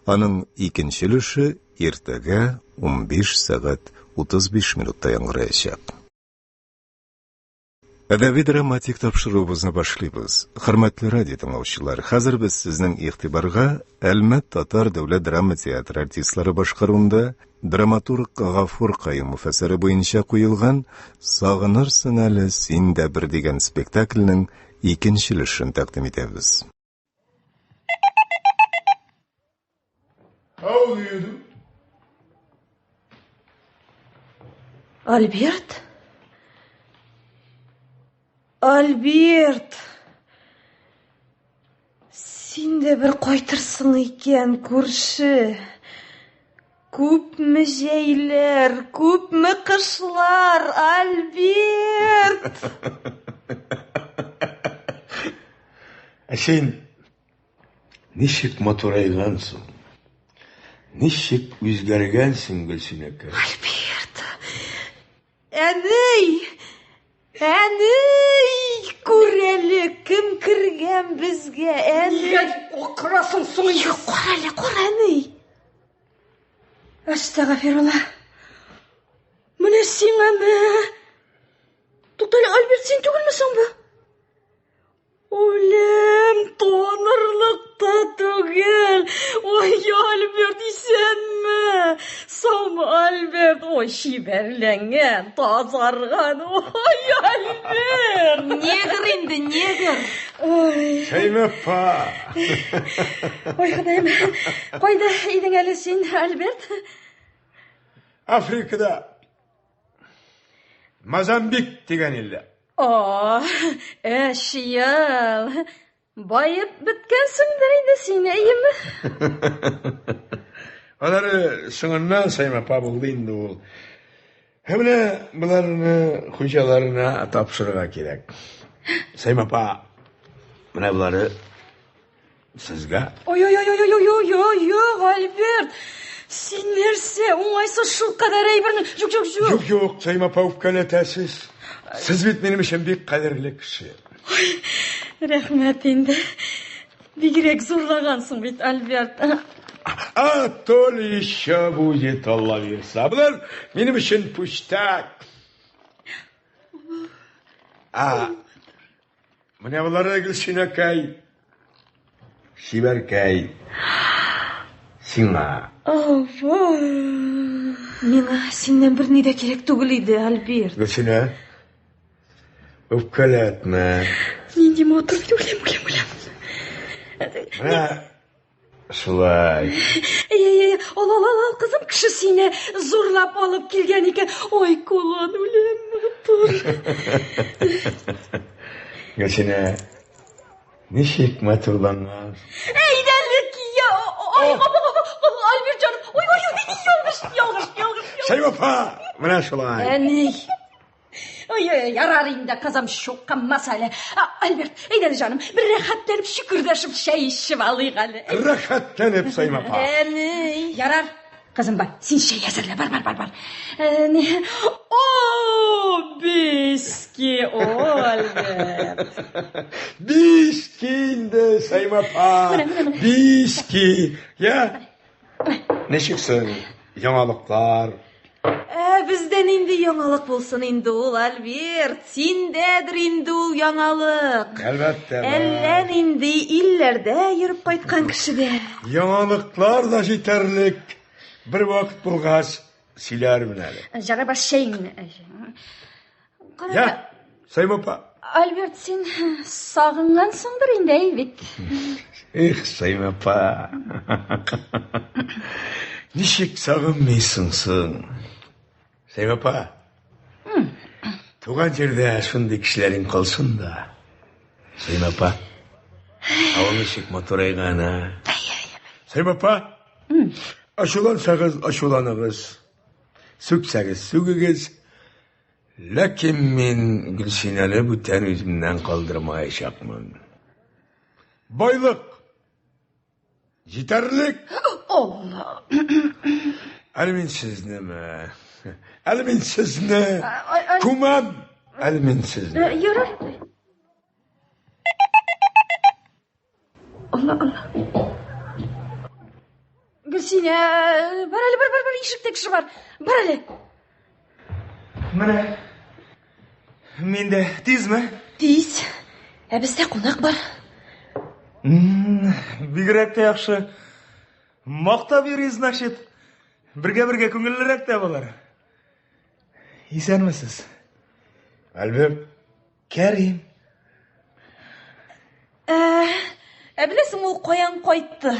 Аның икенче өлеше иртәгә 15 сәгать 35 минутта яңгыраячак. Әдәби драматик тапшыруыбызны башлыйбыз. Хөрмәтле радио тыңлаучылар, хәзер без сезнең игътибарга Әлмәт татар дәүләт драма театры артистлары башкаруында драматург Гафур Каюмов әсәре буенча куелган Сагынырсың әле син дә бер дигән спектакльнең икенче өлешен тәкъдим итәбез. How do you do? Альберт? Альберт! Син дә бер кайтырсың икән, күрше. Күпме җәйләр, күпме кышлар, Альберт! Ә син ничек матурайгансың? Ничек үзгәргәнсең, Гөлсинәкәй? Альберт! Әни! Әни! Күр әле, кем кергән безгә, әни! Нигә акырасың соң инде? Юк, кара әле, кара, әни! Әстәгафирулла. Менә сиңа мә. Туктале, Альберт, син түгелме соң бу? Үлем, танырлык та түгел. Ой, Альберт, исәнме? Саумы, Альберт? Ой, чибәрләнгән, тазарган. Ой, Альберт! Негр инде, негр. Ой. Шәймә апа. Ой, Ходаем. Кайда идең әле син, Альберт? Африкада. Мозамбик дигән илдә. О, өч ел. Баеп беткәнсеңдер инде син, әйеме? Алары соңыннан Сәймә апа булды инде ул. Һәм менә боларны хуҗаларына тапшырырга кирәк. Сәймә апа, менә болары Сезгә? Ой-ой-ой-ой-ой-ой-ой, юк, Альберт! Син нәрсә, уңайсыз шул кадәр әйберне. Юк, юк, юк. Юк, юк, Сәймә апа үпкәләтәсез. Сез бит минем өчен бик кадерле кеше. Ой, рәхмәт инде. Бигрәк зурлагансың бит, Альберт. А то ли еще будет, Алла бирса. Болар минем өчен пустяк. А, Менә болары Гөлсинәкәй. Чибәркәй. Сиңа. Ава. Миңа синнән берни дә кирәк түгел иде, Альберт. Гөлсинә. Үпкәләтмә. Нинди матур бит, үләм, үләм, үләм. Менә Шулай. Әй, әй, әй, ал, ал, ал, ал, кызым, кеше сине зурлап алып килгән икән. Ой, кулон, үлем, матур. Гөлсинә, ничек матурланган. Әйдә әле, кия. Ай, Альберт җаным. Ой, ой, ой, ялгыш, ялгыш, ялгыш. Сәймә апа, менә шулай. Әни. Ой, ой, ярар инде, кызым, чукынмас әле. Альберт, әйдә әле, җаным, бер рәхәтләнеп, чөкердәшеп чәй эчеп алыйк әле. Рәхәтләнеп, Саимә апа. Әни. Ярар, кызым, бар, син чәй әзерлә, бар, бар, бар, бар. Әни. О, биски, о, Альберт. Биски инде, Саимә апа. Биски. Я, Ничек соң яңалыклар? Ә бездә нинди яңалык булсын инде ул, Альберт? Синдәдер инде ул яңалык. Әлбәттә. Әллә нинди илләрдә йөреп кайткан кешедә. Яңалыклар да җитәрлек. Бер вакыт булгач, сөйләрмен әле. Җара баш чәеңне. Я, Сәймә апа. Альберт, син сагынгансыңдыр инде, әй бит. Эх, Сәймә апа. Ничек сагынмыйсың соң? Сәймә апа. Туган җирдә шундый кешеләрең калсын да. Сәймә апа. Авыл ничек матурайган, а? Сәймә апа. Ачулансагыз, ачуланыгыз. Сүксәгез, сүгегез. Ләкин мин Гөлсинәне бүтән үземнән калдырмаячакмын. Байлык җитәрлек. Алла. Әле мин сезнеме? Әле мин сезне күмәм. Әле мин сезне. Ярар. Алла, Алла. Гөлсинә, бар әле, бар, бар, бар, ишектә кеше бар. Бар әле. Менә. Мин дә тизме? Тиз. Ә бездә кунак бар. Бигрәк тә яхшы. Мактап йөри, значит. Бергә-бергә күңеллерәк тә булыр. Исәнмесез. Альберт. Кәрим. Ә, ә беләсең ул каян кайтты?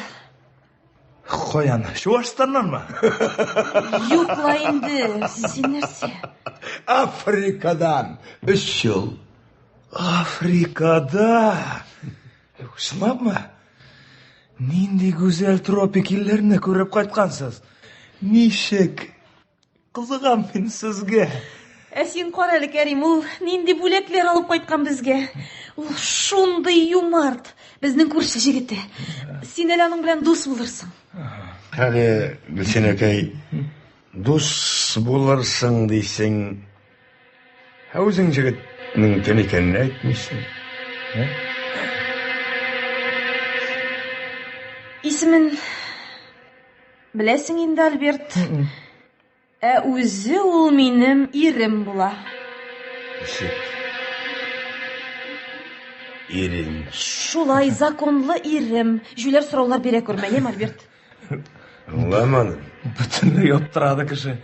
Каян? Чуашстаннанмы? Юк ла инде, син нәрсә? Африкадан. Өч ел. Африкада. Чынлапмы? Нинди гүзәл тропик илләрне күреп кайткансыз. Ничек? Кызыгам мин сезгә. Ә син кара әле, Кәрим, ул нинди бүләкләр алып кайткан безгә. Ул шундый юмарт, безнең күрше җегете. Син әле аның белән дус булырсың. Әле, Гөлсинәкәй, дус булырсың дисең. Ә үзең җегетнең кем икәнен әйтмисең. Ә? Исемен Беләсең инде, Альберт. Ә үзе ул минем ирем була. Ничек? Ирең. Шулай, законлы ирем. Җүләр сораулар бирә күрмә, яме, Альберт? Аңламадым. Бөтенләй аптырады кеше.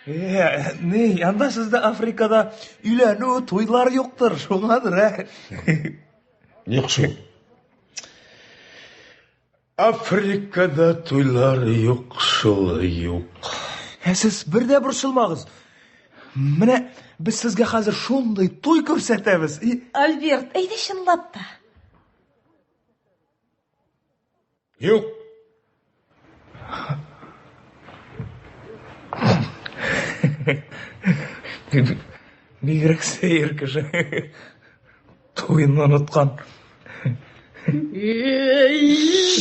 Э, ни, анда сездә Африкада өйләнү, туйлар юктыр, шуңадыр, ә? Юк шул. Африкада туйлар юк шул, юк. Ә сез бер дә борчылмагыз. Менә без сезгә хәзер шундый туй күрсәтәбез. И... Альберт, әйдә чынлап та. Юк. Бигрәк сәер кеше. Туен оныткан. Эй!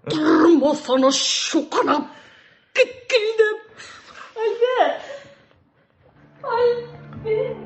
Тормасана чукынып, кеткелдәп. Альберт! Альберт!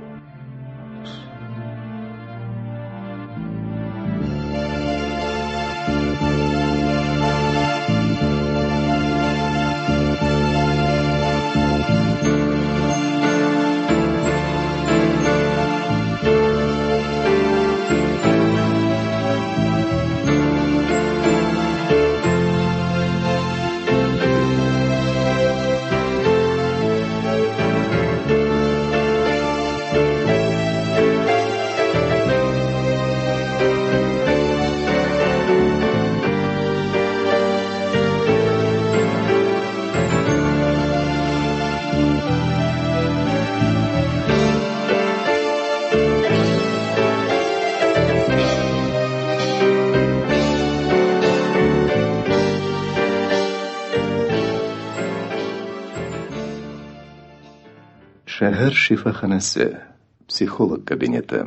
Шәһәр шифаханәсе, психолог кабинеты.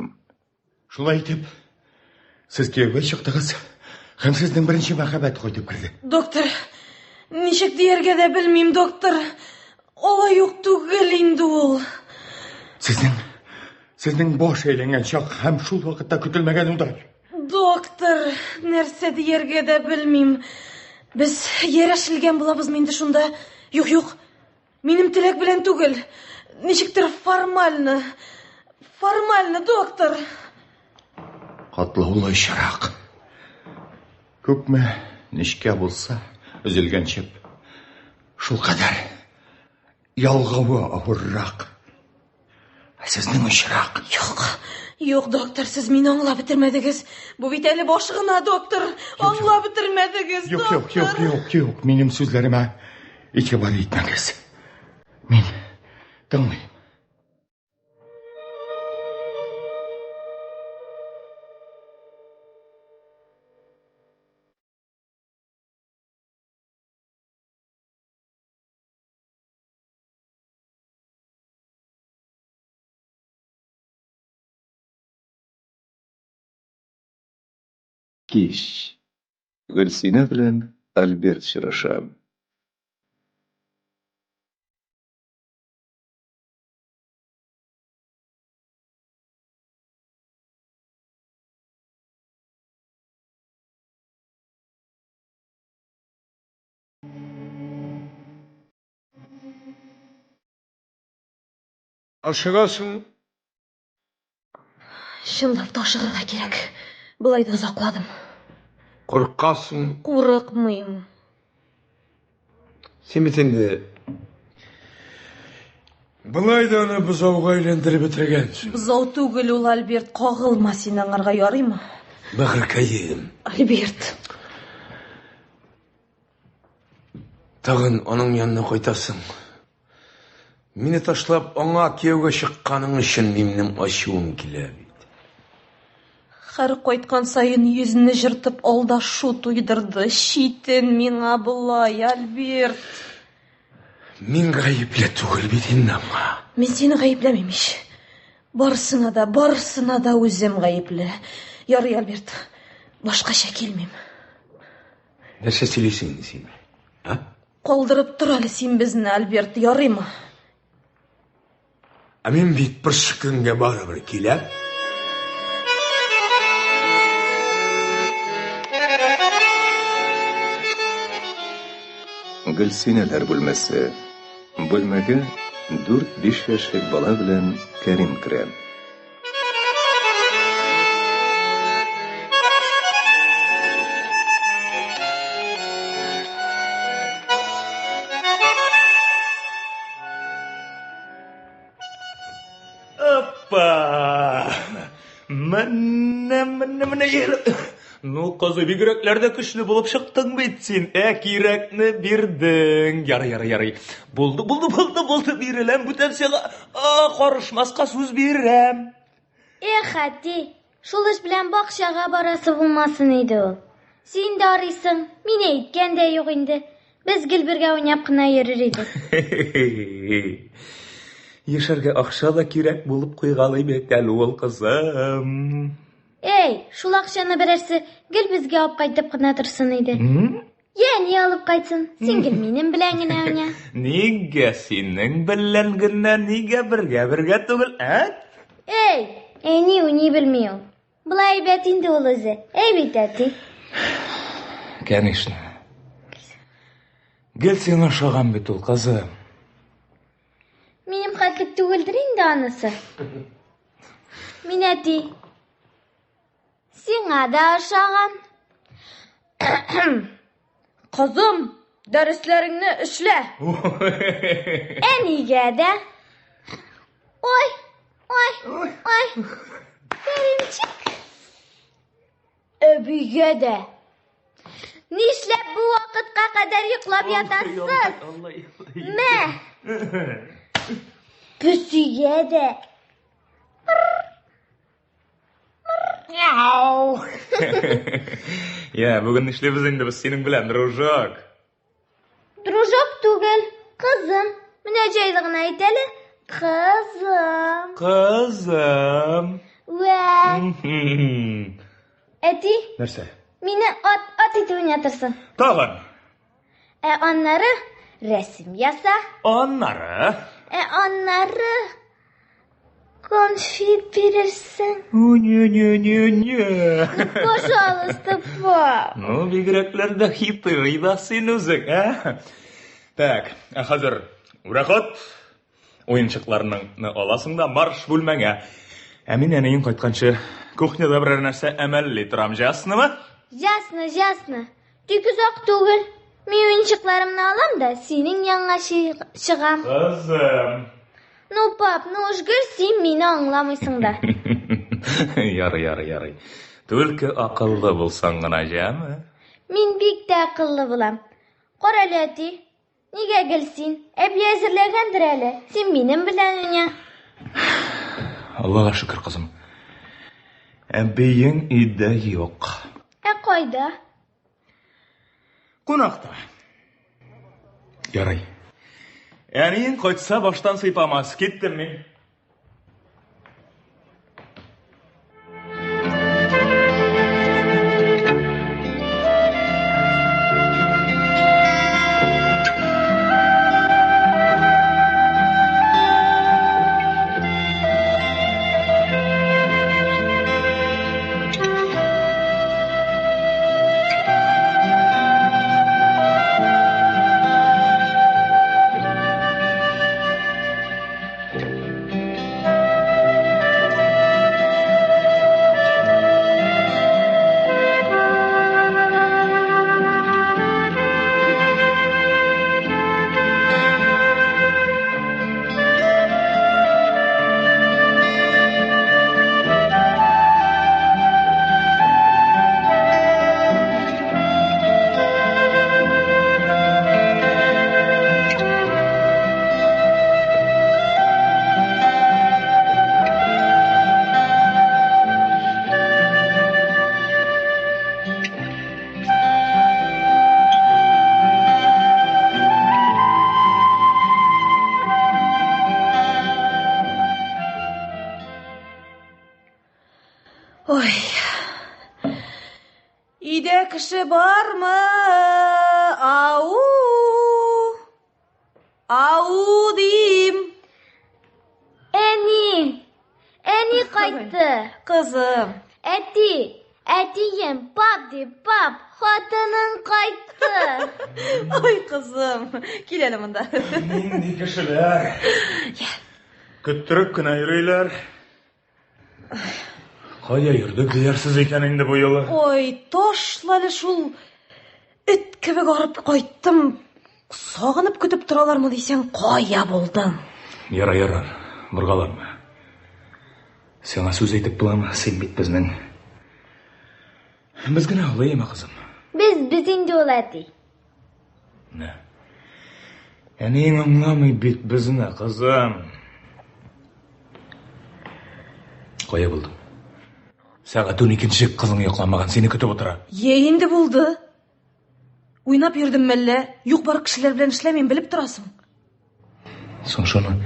Шулай итеп, сез кияүгә чыктыгыз һәм сезнең беренче мәхәббәт кайтып керде. Доктор, ничек дияргә дә белмим, доктор. Алай ук түгел инде ул. Сезнең сезнең баш әйләнгән чак һәм шул вакытта көтелмәгән удар. Доктор, нәрсә дияргә дә белмим. Без ярәшелгән булабызмы инде шунда? Юк, юк. Минем теләк белән түгел. Ничектер формально. Формально, доктор. Катлаулы очрак. Күпме нечкә булса, өзелгән чеп. Шул кадәр ялгавы авыррак. Ә сезнең очрак. Юк, юк, доктор, сез мине аңлап бетермәдегез. Бу бит әле башы гына, доктор. Аңлап бетермәдегез, Юк, юк, юк, юк, юк, минем сүзләремә игътибар итмәгез. Мин тыңлыйм. Кич. Гөлсинә белән Альберт очраша. Ашыгасың? Чынлап та ашыгырга кирәк. Болай да озакладым. Куркасың? Курыкмыйм. Син бит инде болай да аны бозауга әйләндереп бетергәнсең. Бозау түгел ул, Альберт, кагылма син аңарга, ярыймы? Бәгырькәем. Альберт. Тагын аның янына кайтасың. Мине ташлап аңа кияүгә чыкканың өчен минем ачуым килә бит. Хәр кайткан саен йөзне җыртып алдашу туйдырды. Читен миңа болай, Альберт. Мин гаепле түгел бит инде аңа. Мин сине гаепләмим ич. Барысына да, барысына да үзем гаепле. Ярый, Альберт, башкача килмим. Нәрсә сөйлисең инде син? А? Калдырып тор әле син безне, Альберт, ярыймы? Ә мин бит бер көнгә барыбер киләм. Гөлсинәләр бүлмәсе. Бүлмәгә 4-5 яшьлек бала белән Кәрим керә. Опа! Менә, менә, менә ир. Ну, кызы, бигрәкләр дә көчле булып чыктың бит син. Ә, кирәкне бирдең. Ярый, ярый, ярый. Булды, булды, булды, булды, биреләм бүтән сиңа. А, карышмаска сүз бирәм. Эх, әти, шул эш белән бакчага барасы булмасын иде ул. Син дә арыйсың, мин әйткән дә юк инде. Без гел бергә уйнап кына йөрер идек. Яшәргә акча да кирәк булып куйгалый бит әле ул, кызым. Эй, шул акчаны берәрсе гел безгә алып кайтып кына торсын иде. Йә, ни алып кайтсын? Син гел минем белән генә уйна. Нигә синең белән генә, нигә бергә-бергә түгел, ә? Эй, әни уйный белми ул. Болай әйбәт инде ул үзе. Әй бит, әти. Конечно. Гел сиңа ошаган бит ул, кызым. Минем хәтлек түгелдер инде анысы. Мин әти. Сиңа да ошаган. Кызым, дәресләреңне эшлә. Әнигә дә. Ой, ой, ой. Кәримчик. Әбигә дә. Нишләп бу вакытка кадәр йоклап ятасыз? Мә. Песигә дә. Мяу. Я, бүген нишлибез инде без синең белән, дружок? Дружок түгел, кызым. Менә җайлы гына әйт әле. Кызым. Кызым. Вә. Әти. Нәрсә? Мине ат ат итеп уйнатырсың. Тагын. Ә аннары рәсем яса. Аннары? Ә аннары конфет бирерсең. Не-не-не-не. Ну, пожалуйста, пап. Ну, бигрәкләр дә хитрый да син үзең, ә? Так, ә хәзер урахот. Уенчыкларыңны аласың да марш бүлмәңә. Ә мин әниең кайтканчы кухняда берәр нәрсә әмәлли торам, яснымы? Ясно, ясно. Тик озак түгел. Мин уенчыкларымны алам да синең янга чыгам. Кызым. Ну, пап, ну уж гел син мине аңламыйсың да. Ярый, ярый, ярый. Түлке акыллы булсаң гына, җәме? Мин бик тә акыллы булам. Кара әле, әти. Нигә гел син? Әби әзерләгәндер әле. Син минем белән уйна. Аллага шөкер, кызым. Әбиең өйдә юк. Ә кайда? Кунакта. Ярый. Әниең кайтса, баштан сыйпамас. Киттем мин. Ой. Өйдә кеше бармы? Ау! Ау дим. Әни! Әни кайтты. Кызым. Әти! Әтием, пап дип, пап, хатының кайтты. Ой, кызым, кил әле монда. Нинди кешеләр. Көттереп кенә йөриләр. Кая йөрдек диярсез икән инде бу юлы? Ой, ташла әле шул эт кебек арып кайттым. Сагынып көтеп торалармы дисәң, кая булдың? Ярар, ярар, боргаланма. Сиңа сүз әйтеп буламы? Син бит безнең. Без генә алыймы, кызым? Без, без инде ул әти. Нә. Әниең аңламый бит безне, кызым. Кая булдың? Сәгать уникенче кызың йокламаган, сине көтеп утыра. Йә инде булды. Уйнап йөрдем мәллә? Юк бар кешеләр белән эшләмим, белеп торасың. Соң шуны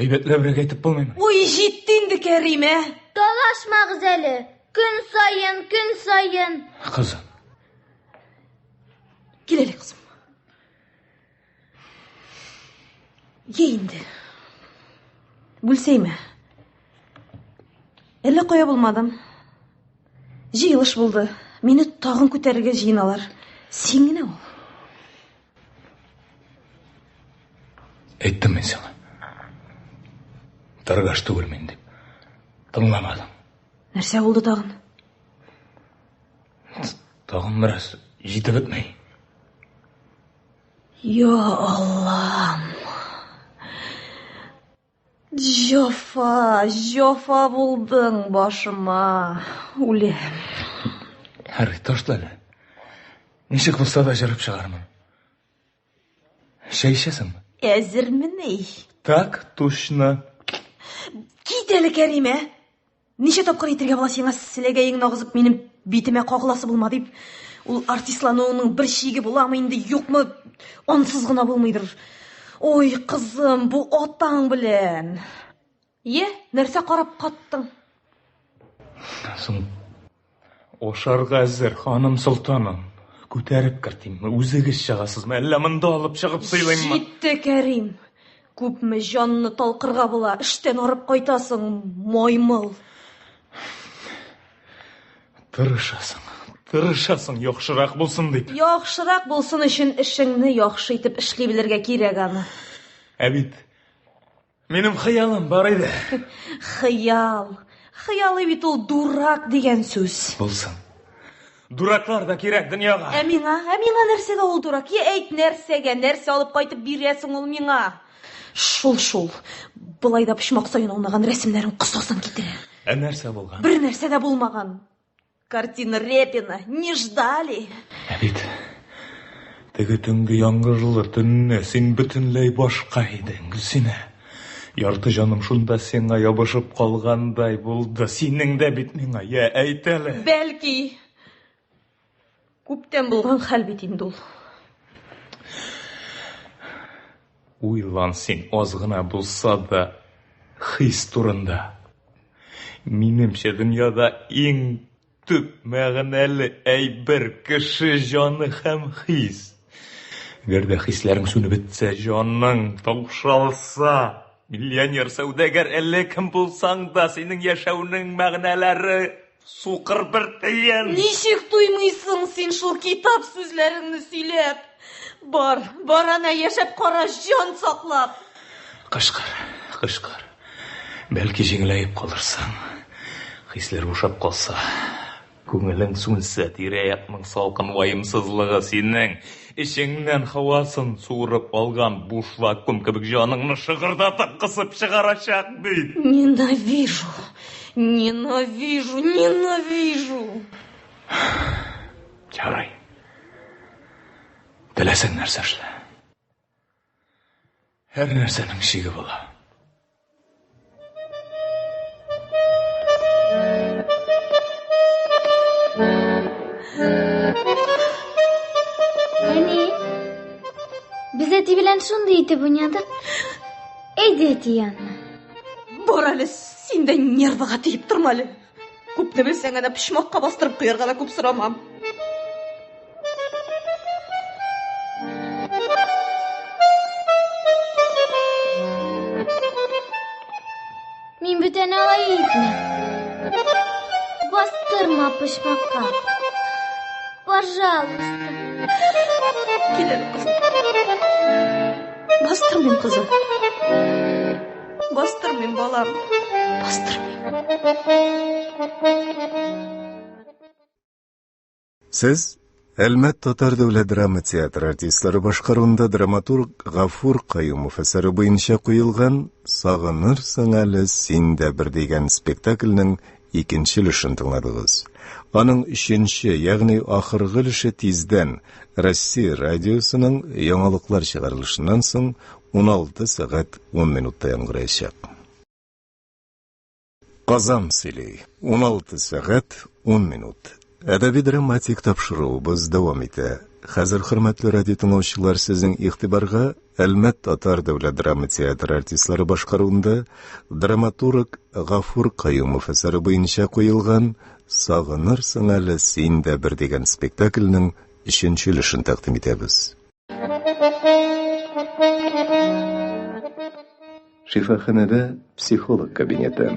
әйбәтләбрәк әйтеп булмыймы? Ой, җитте инде, Кәрим, ә? Талашмагыз әле. Көн саен, көн саен. Кызым. Кил әле, кызым. Йә инде. Бүлсәйме? Әллә кая булмадым. Җыелыш булды. Мине тагын күтәрергә җыеналар. Син генә ул. Әйттем мин сиңа. Торгаш түгел мин дип. Тыңламадың. Нәрсә булды тагын? Тагын бераз җитеп бетмәй. Я Аллам. Җофа, җофа булдың башыма. Үләм. Һәр ташла әле. Ничек булса да җырып чыгармын. Чәй эчәсеңме? Әзермени? Так, точно. Кит әле, Кәрим, ә? Ничә тапкыр әйтергә була сиңа селәгәеңне агызып минем битемә кагыласы булма дип. Ул артистлануының бер чиге буламы инде, юкмы? Ансыз гына булмыйдыр. Ой, кызым, бу атаң белән. Е, нәрсә карап каттың? Соң ашарга әзер, ханым солтаным. Күтәреп кертимме, үзегез чыгасызмы, әллә монда алып чыгып сыйлыйммы? Җитте, Кәрим. Күпме җанны талкырга була, эштән арып кайтасың, маймыл. Тырышасың, тырышасың, яхшырак булсын дип. Яхшырак булсын өчен эшеңне яхшы итеп эшли белергә кирәк аны. Ә бит Минем хыялым бар иде. Хыял. Хыялый бит ул дурак дигән сүз. Булсын. Дураклар да кирәк дөньяга. Ә миңа, ә миңа нәрсәгә ул дурак? Я әйт нәрсәгә, нәрсә алып кайтып бирәсең ул миңа? Шул шул. Болай да почмак саен аунаган рәсемнәрен косасың китерә. Ә нәрсә булган? Бер нәрсә дә булмаган. Картина Репина не ждали. Ә бит теге төнге яңгырлы төнне син бөтенләй башка идең, Гөлсинә. Ярты җаным шунда сиңа ябышып калгандай булды. Синең дә бит миңа, я, әйт әле. Бәлки. Күптән булган хәл бит инде ул. Уйлан син аз гына булса да хис турында. Минемчә, дөньяда иң төп мәгънәле әйбер кеше җаны һәм хис. Әгәр дә хисләрең сүнеп бетсә, җаның таушалса, миллионер, сәүдәгәр, әллә кем булсаң да, синең яшәүнең мәгънәләре Сукыр бер тиен! Ничек туймыйсың син шул китап сүзләреңне сөйләп? Бар, бар әнә яшәп кара, җан саклап! Кычкыр, кычкыр. Бәлки җиңеләеп калырсың. Хисләр бушап калса, күңелең сүнсә, тирә-якның салкын ваемсызлыгы синең эчеңнән һавасын суырып алган буш вакуум кебек җаныңны шыгырдатып кысып чыгарачак бит. Ненавижу! Ненавижу, ненавижу! Ярый. Теләсәң нәрсә эшлә. Һәр нәрсәнең чиге була. Әни, без әти белән шундый итеп уйнадык. Әйдә әти янына. Бар әле, син дә нервыга тиеп торма әле. Күпне белсәң, әнә почмакка бастырып куярга да күп сорамам. Мин бүтән алай итмәм. Бастырма почмакка. Пожалуйста. Кил әле, кызым. Бастырмыйм, кызым. Бастырмыйм, балам. Бастырмыйм. Сез Әлмәт татар дәүләт драма театры артистлары башкаруында драматург Гафур Каюмов әсәре буенча куелган Сагынырсың әле син дә бер дигән спектакльнең икенче өлешен тыңладыгыз. Аның өченче, ягъни ахыргы өлеше тиздән Россия радиосының яңалыклар чыгарылышыннан соң 16 сәгать 10 минутта яңгыраячак. Казан сөйли. 16 сәгать 10 минут. Әдәби драматик тапшыруыбыз дәвам итә. Хәзер, хөрмәтле радио тыңлаучылар, сезнең игътибарга Әлмәт татар дәүләт драма театры артистлары башкаруында драматург Гафур Каюмов әсәре буенча куелган Сагынырсың әле син дә бер дигән спектакльнең өченче өлешен тәкъдим итәбез. Шифаханәдә психолог кабинеты.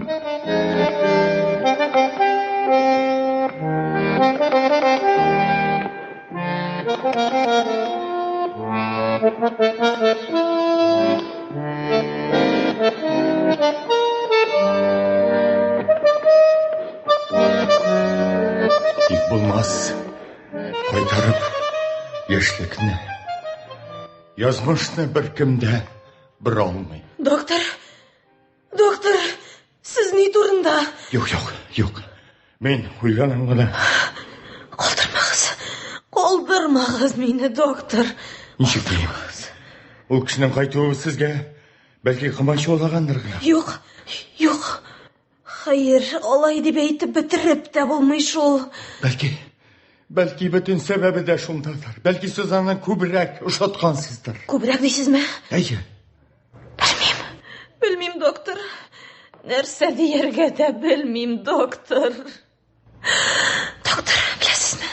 Тик булмас кайтарып яшьлекне. Язмышны беркем дә бора алмый. Доктор, доктор, сез ни турында? Юк, юк, юк. Мин уйланам гына. Калдырмагыз. Калдырмагыз мине, доктор. Ничек дим? Ул кешенең кайтуы сезгә бәлки комачаулагандыр гына. Юк, юк. Хәер, алай дип әйтеп бетереп тә булмый шул. Бәлки, бәлки бөтен сәбәбе дә шундадыр. Бәлки сез аны күбрәк ошаткансыздыр. Күбрәк дисезме? Әйе. Белмим. Белмим, доктор. Нәрсә дияргә дә белмим, доктор. Доктор, беләсезме?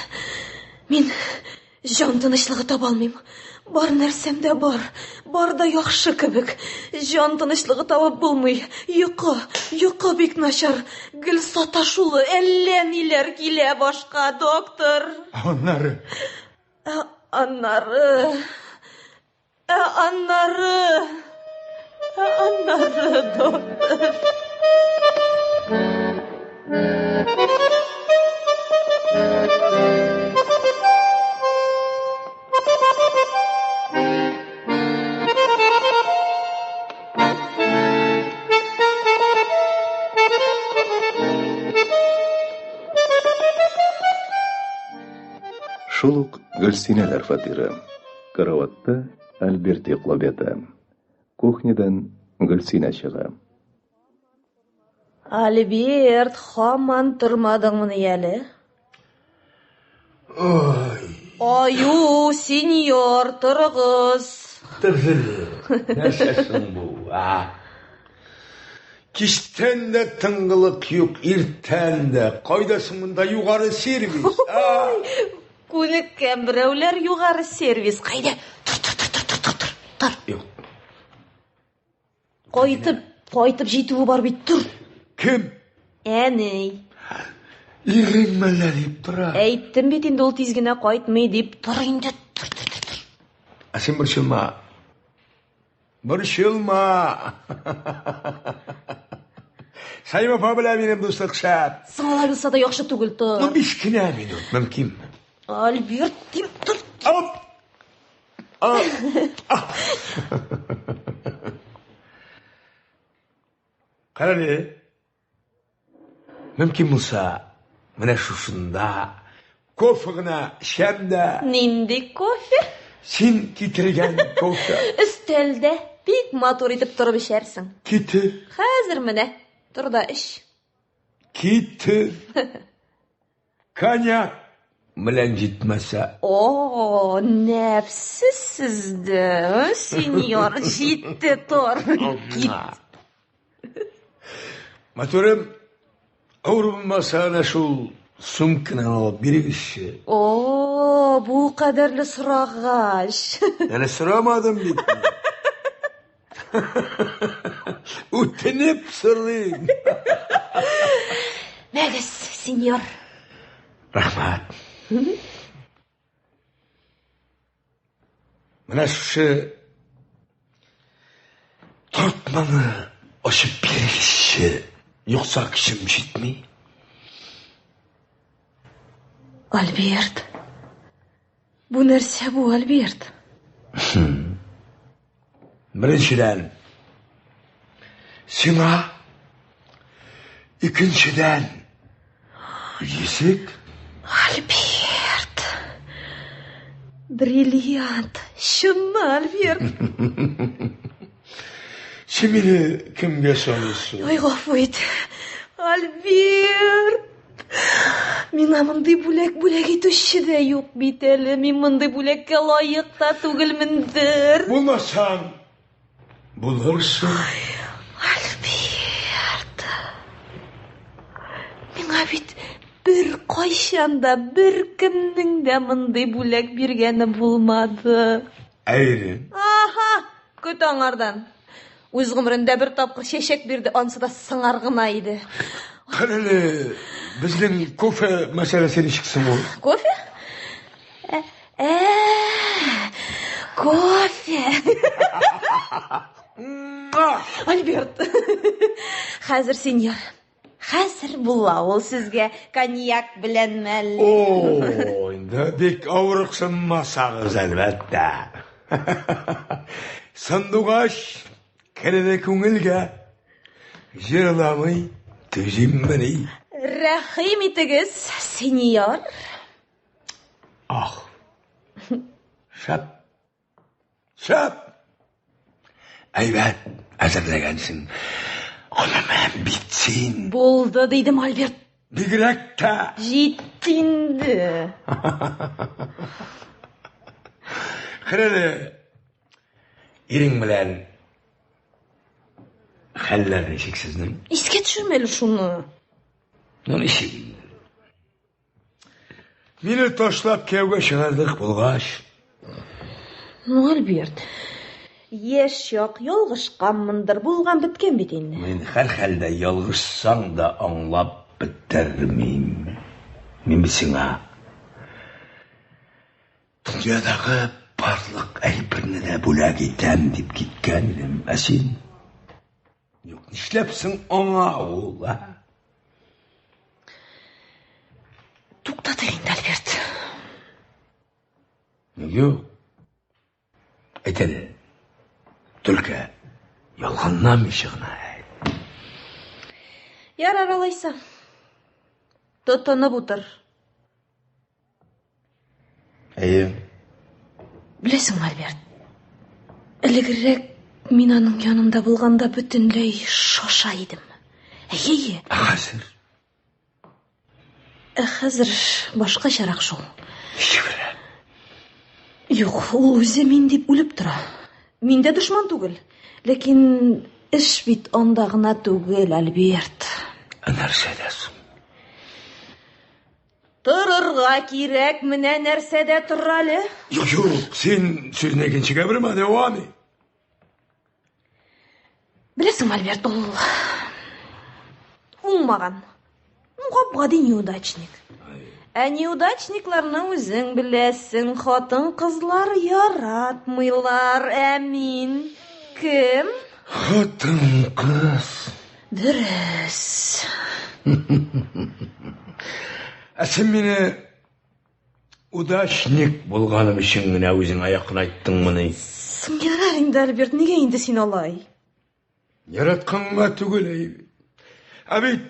Мин җан тынычлыгы таба алмыйм. Бар нәрсәм дә бар. Бар да яхшы кебек. Җан тынычлыгы табып булмый. Йокы, йокы бик начар. Гел саташулы, әллә ниләр килә башка, доктор. Аннары? Ә аннары... Ә аннары... Ә аннары, доктор... Шул ук Гөлсинәләр фатиры. Караватта Альберт йоклап ята. Кухнядан Гөлсинә чыга. Альберт, һаман тормадыңмыни әле? Ой. Аю, сеньор, торыгыз. Тордым. Нәрсә соң бу, а? Кичтән дә тынгылык юк, иртән дә. Кайда соң монда югары сервис, а? Күнеккән берәүләр югары сервис. Кайда? Тор, тор, тор, тор, тор, тор, тор. Юк. Кайтып, кайтып җитүе бар бит, тор. Кем? Әни. Ирең мәллә дип тора. Әйттем бит инде ул тиз генә кайтмый дип. Тор инде, тор, тор, тор, тор. Ә син борчылма. Борчылма. Сәлимә апа белән минем дуслык шәп. Соң алай булса да яхшы түгел, тор. Ну, биш кенә минут, мөмкинме? Альберт, дим, тор. Оп! Карале. Мөмкин булса, менә шушында кофе гына эчәм дә. Нинди кофе? Син китергән кофе. Өстәлдә бик матур итеп торып эчәрсең. Китер. Хәзер менә тор да эч. Китер. Коньяк белән җитмәсә. О, нәфсе сездә, сеньор, җитте тор. Кит. Матурым, Авыр булмаса, әнә шул сумканы алып бирегезче. О, бу кадәрле сорагач. Әле сорамадым бит. Үтенеп сорыйм. Мәгез, сеньор. Рәхмәт. Менә шушы тартманы ачып бирегезче, юкса көчем җитми. Альберт. Бу нәрсә бу, Альберт? Беренчедән, сиңа, икенчедән, йөзек. Альберт! Бриллиант! Чынмы, Альберт? Син мине кемгә саныйсың? Ой, гафу ит. Альберт! Миңа мондый бүләк бүләк итүче дә юк бит әле. Мин мондый бүләккә лаек та түгелмендер. Булмасаң, булырсың. Альберт. Миңа бит бер кайчан да бер кемнең дә мондый бүләк биргәне булмады. Ә ирең? Аһа, көт аңардан. Үз гомерендә бер тапкыр чәчәк бирде, ансы да сыңар гына иде. Кәрәле, безнең кофе мәсьәләсе ничек соң ул? Кофе? Ә, ә, кофе. Альберт, хәзер сеньор. Хәзер була ул сезгә коньяк белән мәллә. О, инде бик авырыксынмасагыз, әлбәттә. Сандугач керде күңелгә. Җырламый түзиммени? Рәхим итегез, сеньор. Ах. Шәп. Шәп! Әйбәт әзерләгәнсең. Гомумән бит син. Булды, дидем, Альберт. Бигрәк тә. Җитте инде. Керәле, ирең белән хәлләр ничек сезнең? Искә төшермә әле шуны. Ну, ничек инде? Мине ташлап кияүгә чыгардык булгач. Ну, Альберт, яшь чак, ялгышканмындыр, булган беткән бит инде. Мин һәрхәлдә ялгышсаң да аңлап бетермим. Мин бит сиңа дөньядагы барлык әйберне дә бүләк итәм дип киткән идем. Ә син? Юк, нишләп соң аңа ул, ә? Туктатыйк инде, Альберт. Юк. Әйт әле. Только ялганламыйча гына әйт. Ярар алайса. Тотынып утыр. Әйе. Беләсеңме, Альберт, элегрәк мин аның янында булганда бөтенләй шаша идем. Әйе, әйе. Ә хәзер? Ә хәзер башкачарак шул. Ничегрәк? Юк, ул үзе мин дип үлеп тора. Мин дә дошман түгел. Ләкин эш бит анда гына түгел, Альберт. Ә нәрсәдә соң? Торырга кирәк, менә нәрсәдә тор әле. Юк, юк, син сүзне икенчегә борма, дәвам ит. Беләсеңме, Альберт, ул уңмаган. Ну, гап-гади неудачник. Ә неудачникларны үзең беләсең, хатын-кызлар яратмыйлар. Ә мин кем? Хатын-кыз. Дөрес. Ә син мине удачник булганым өчен генә үзеңә якынайттыңмыни? Соң ярар инде, Альберт, нигә инде син алай? Яратканга түгел, әй. Ә бит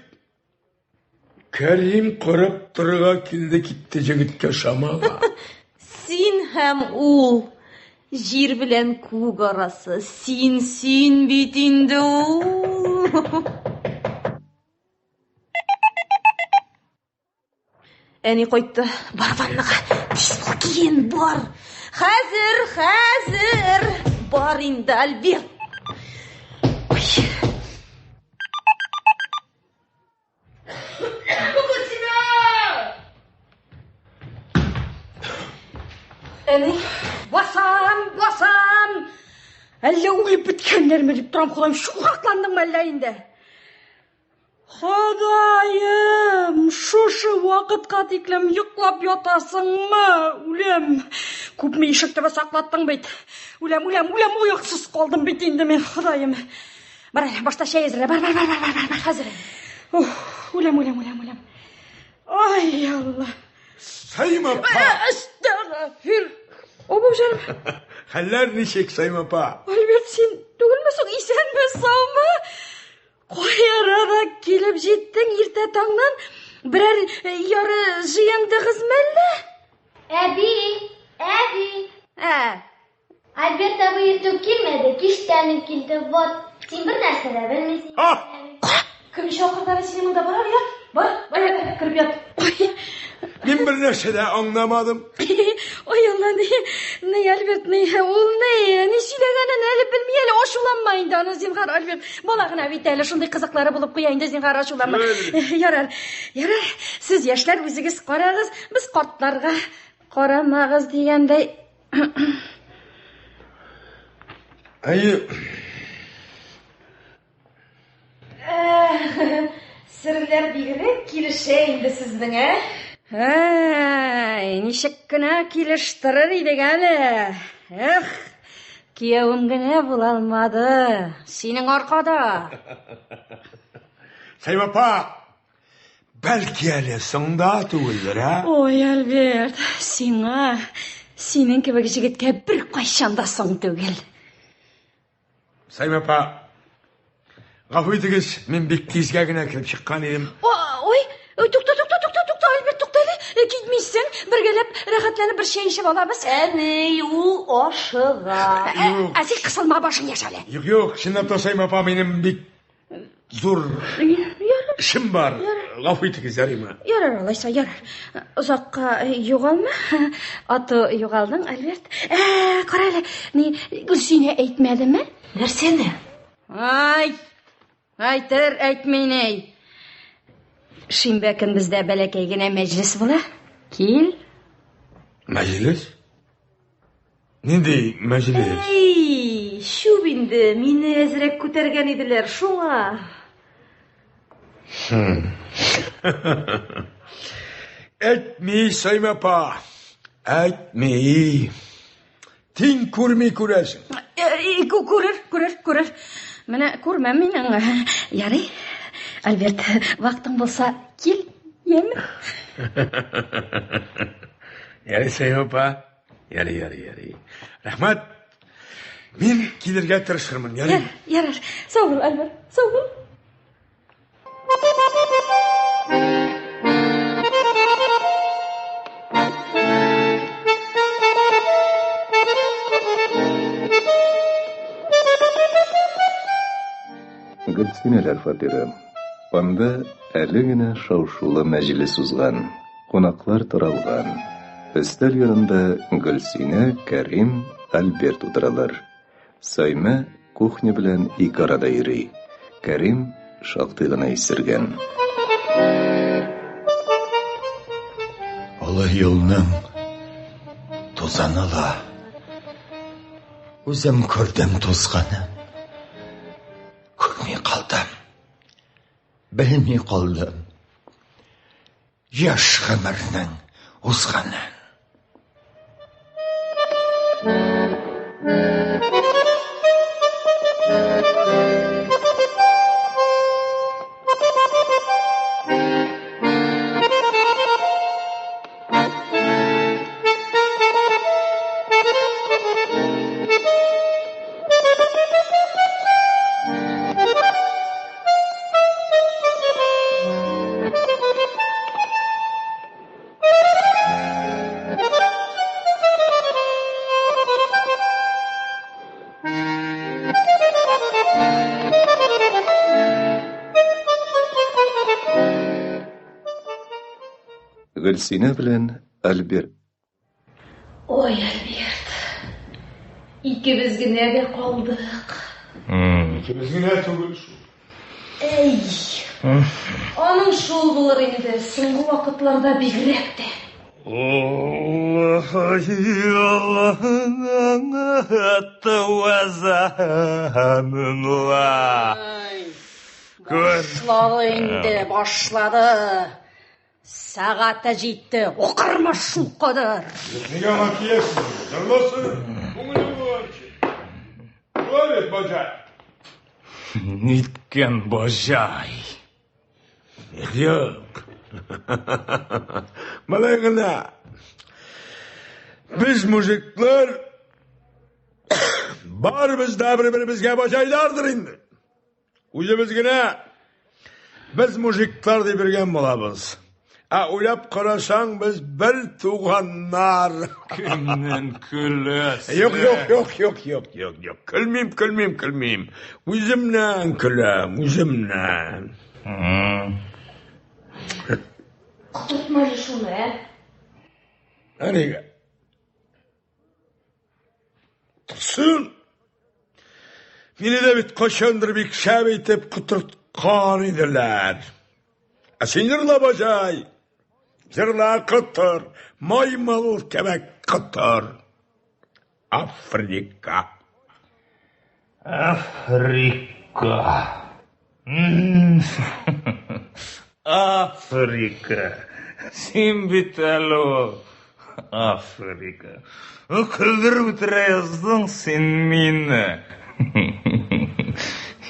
Кәрим карап торырга килде китте җегеткә шамага. Син һәм ул җир белән күк арасы. Син, син бит инде ул. Әни кайтты. Бар ваннага. Тиз бул, киен, бар. Хәзер, хәзер. Бар инде, Альберт. Ой. Әллә үлеп беткәннәрме дип торам, Ходаем, чуракландыңмы әллә инде? Ходаем, шушы вакытка тиклем йоклап ятасыңмы? Үләм. Күпме ишек төбе саклаттың бит. Үләм, үләм, үләм, ояксыз калдым бит инде мин, Ходаем. Бар әле, башта чәй әзерлә. Бар, бар, бар, бар, бар, бар, хәзер. Уф, үләм, үләм, үләм, үләм. Ай, Алла. Саим апа! Әстәгъфир. О, җаным. Хәлләр ничек, Саим апа? Альберт, син түгелме соң? Исәнме, саумы? Кай арада килеп җиттең иртә таңнан? Берәр э, яры җыендыгызмы әллә? Әби, әби. Ә. Альберт абый иртүк килмәде, кичтән үк килде. Вот, син бер нәрсә дә белмисең. Кем чакырды әле сине монда? Бар, ят. Бар, бар, ят, кереп ят. Мин бер нәрсә дә аңламадым. Ой, Алла, ни, ни, Альберт, ни, ул ни, ни сөйләгәнен әле белми әле, ачуланма инде аны, зинһар, Альберт. Бала гына бит әле, шундый кызыклары булып куя инде, зинһар, ачуланма. Ярар, ярар, сез яшьләр үзегез карагыз, без картларга карамагыз дигәндәй. Әйе. Серләр бигрәк килешә инде сезнең, ә? Әй, ничек кенә килештерер идек әле. Эх, киявем генә була алмады. Синең аркада. Сәйм апа, бәлки әле соң да түгелдер, ә? Ой, Альберт, сиңа, синең кебек җегеткә беркайчан да соң түгел. Саим апа, гафу итегез, мин бик тизгә генә кереп чыккан идем. Ой, ой, тукта, тукта, тукта, тукта, Альберт, тукта әле. Э, китмисең. Бергәләп, рәхәтләнеп бер чәй эчеп алабыз. Әни, ул ашыга. Юк. Ә син кысылма башың яшь әле. Юк, юк, чынлап та Саим апа, минем бик зур эшем бар. Гафу итегез, ярыймы? Ярар, алайса, ярар. Озакка э, югалма. Аты югалдың, Альберт. Ә, кара әле, ни, Гөлсинә әйтмәдеме? Нәрсәне? Ай, әйтер, әйтми ни. Шимбә көн бездә бәләкәй генә мәҗлес була. Кил. Мәҗлес? Нинди мәҗлес? Әй, чүп инде, мине әзрәк күтәргән иделәр, шуңа. Әйтми, Саймә апа, әйтми. Тиң күрми күрәсең. Э, э, күрер, күрер, күрер. Менә күрмәм мин аңа. Ярый, Альберт, вакытың булса, кил, яме. Ярый, Саймә апа. Ярый, ярый, ярый. Рәхмәт. Мин килергә тырышырмын, ярый. Ярар. Сау бул, Альберт. Сау бул. Гөлсинәләр фатиры. Анда әле генә шау-шулы мәҗлес узган, кунаклар таралган. Өстәл янында Гөлсинә, Кәрим, Альберт утыралар. Саймә кухня белән ике арада йөри. Кәрим шактый гына исергән. Олы юлның тузаны ла. Үзем күрдем тузганын. Күрми калдым. Белми калдым. Яшь гомернең узганын. Гөлсинә белән Альберт. Ой, Альберт, икебез генә дә калдык. Икебез генә түгел шул. Әй, аның шул булыр инде, соңгы вакытларда бигрәк тә. Башлады инде, башлады. Сәгате җитте, укырмы шул кадәр. Нигә аңа тиясең? Җырласын, күңеле булганчы. Шулай бит, баҗай. Ниткән баҗай? Юк. Малай гына. Без мужиклар барыбыз да бер-беребезгә баҗайлардыр инде. Үзебез генә без мужиклар дип йөргән булабыз. Ә уйлап карасаң, без бер туганнар. Кемнән көләсең? Юк, юк, юк, юк, юк, юк, юк. Көлмим, көлмим, көлмим. Үземнән көләм, үземнән. Котыртма әле шуны, ә? Ә нигә? Торсын. Мине дә бит кайчандыр бик шәп итеп котырткан иделәр. Ә син җырла, баҗай. Җырла, котыр. Маймыл кебек котыр. Африка. Африка. Африка. Син бит әле ул. Африка. Көлдереп үтерә яздың син мине.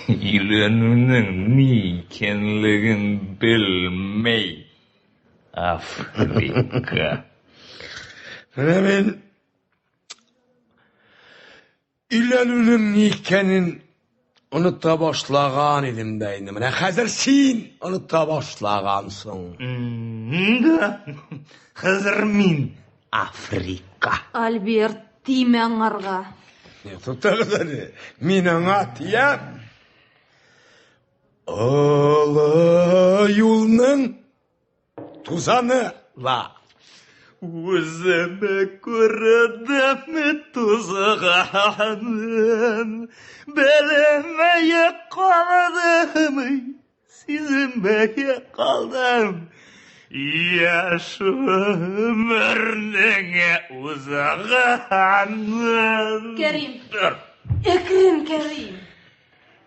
Өйләнүнең ни икәнлеген белми. Африка. Менә мин Өйләнүнең ни икәнен оныта башлаган идем дә инде. Менә хәзер син оныта башлагансың. Да. Хәзер мин Африка. Альберт, тимә аңарга. Туктагыз әле. Мин аңа тиям. Олы юлның Тузаны ла. Үземә күрдем тузганын, белмәй калдым, сизенмәй калдым. Яшь гомернең узганын. Кәрим. Әкрен, Кәрим.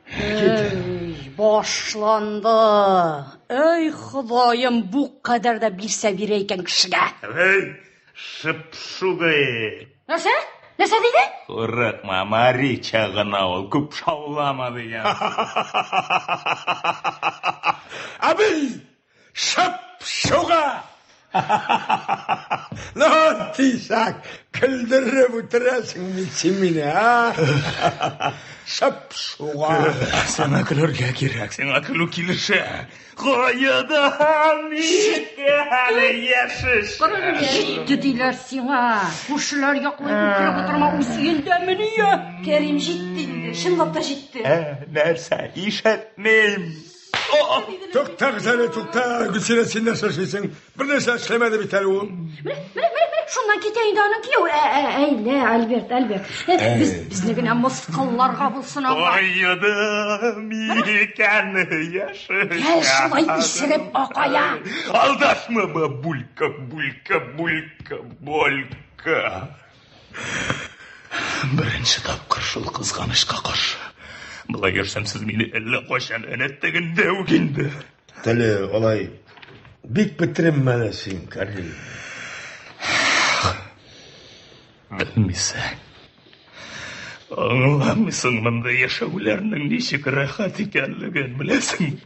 Әй, башланды. Әй, Ходаем, бу кадәр дә бирсә бирә икән кешегә. Әй, шып-шугай. Нәрсә? Нәрсә диде? Курыкма, Марича гына ул, күп шаулама дигән. Әби, Шып-шуга! Ну, тисәк, көлдереп үтерәсең бит син мине, а? Шып-шуга. Сиңа көлергә кирәк, сиңа көлү килешә. Каядан икән яшеш? Җитте диләр сиңа. Күршеләр яклый үкереп утырма үз өендәмени? Кәрим җитте инде, чынлап та җитте. Ә, нәрсә, ишетмим. Туктагыз әле, тукта, Гөлсинә, син нәрсә эшлисең? Бер нәрсә эшләмәде бит әле ул. Менә, менә, менә, менә, шуннан китә инде аның кияү. Ә, ә, әйлә, Альберт, Альберт. Э, Без, безне генә мыскылларга булсын аңа. Каядан икән яшеш? Гел шулай исереп акая. Алдашма, бабулька, булька, булька, болька. Беренче тапкыр шул кызганычка каршы. Болай йөрсәм, сез мине әллә кайчан әнәттәгендә үк инде. Теле алай бик бетеренмә әле син, Кәрим. Белмисең. Аңламыйсың монда яшәүләрнең ничек рәхәт икәнлеген, беләсеңме?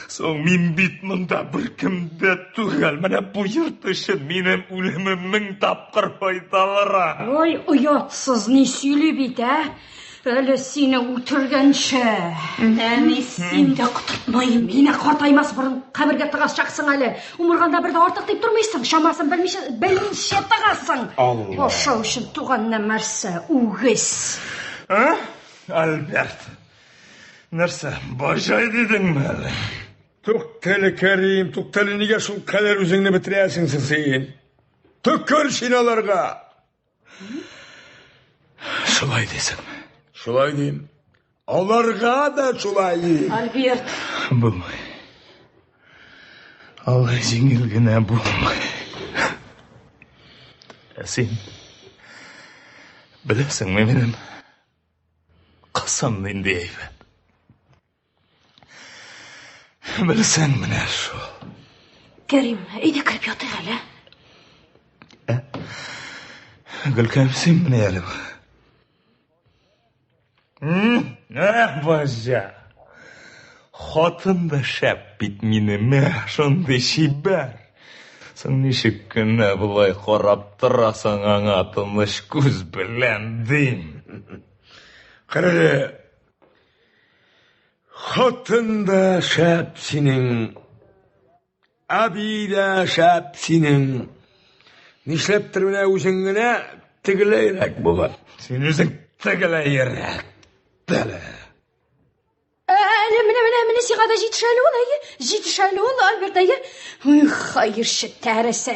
Соң мин бит монда беркем дә түгел. Менә бу йорт өчен минем үлемем мең тапкыр файдалырак. Ой, оятсыз ни сөйли бит, ә? Әле сине үтергәнче. Әни, син дә котыртма инде. Мине картаймас борын кабергә тыгачаксың әле. Умырганда бер дә артык дип тормыйсың, чамасын белмичә, белмичә тыгасың. Алла. Ашау өчен туган нәмәрсә, үгез. А? Альберт. Нәрсә, баҗай дидеңме әле? Туктале, Кәрим, туктале, нигә шул кадәр үзеңне бетерәсең син? Төкер син аларга! Шулай дисеңме? Шулай дим. Аларга да шулай дим. Альберт. Булмый. Алай җиңел генә булмый. Ә син беләсеңме минем кызым нинди әйбәт. Белсәң менә шул. Кәрим, әйдә кереп ятыйк әле. Ә? Гөлкәем, син менә әле. Ә, бажа. Хатын да шәп бит минем, ә, шундый чибәр. Соң ничек кенә болай карап торасың аңа тыныч күз белән, дим. Карале, хатын да шәп синең, әби дә шәп синең. Нишләптер менә үзең генә тегеләйрәк була. Син үзең тегеләйрәк. Тәлә. Әле менә менә менә сиңа да җитешә әле ул, әйе. Җитешә әле ул, Альберт, әйе. Ой, хәерче тәресе.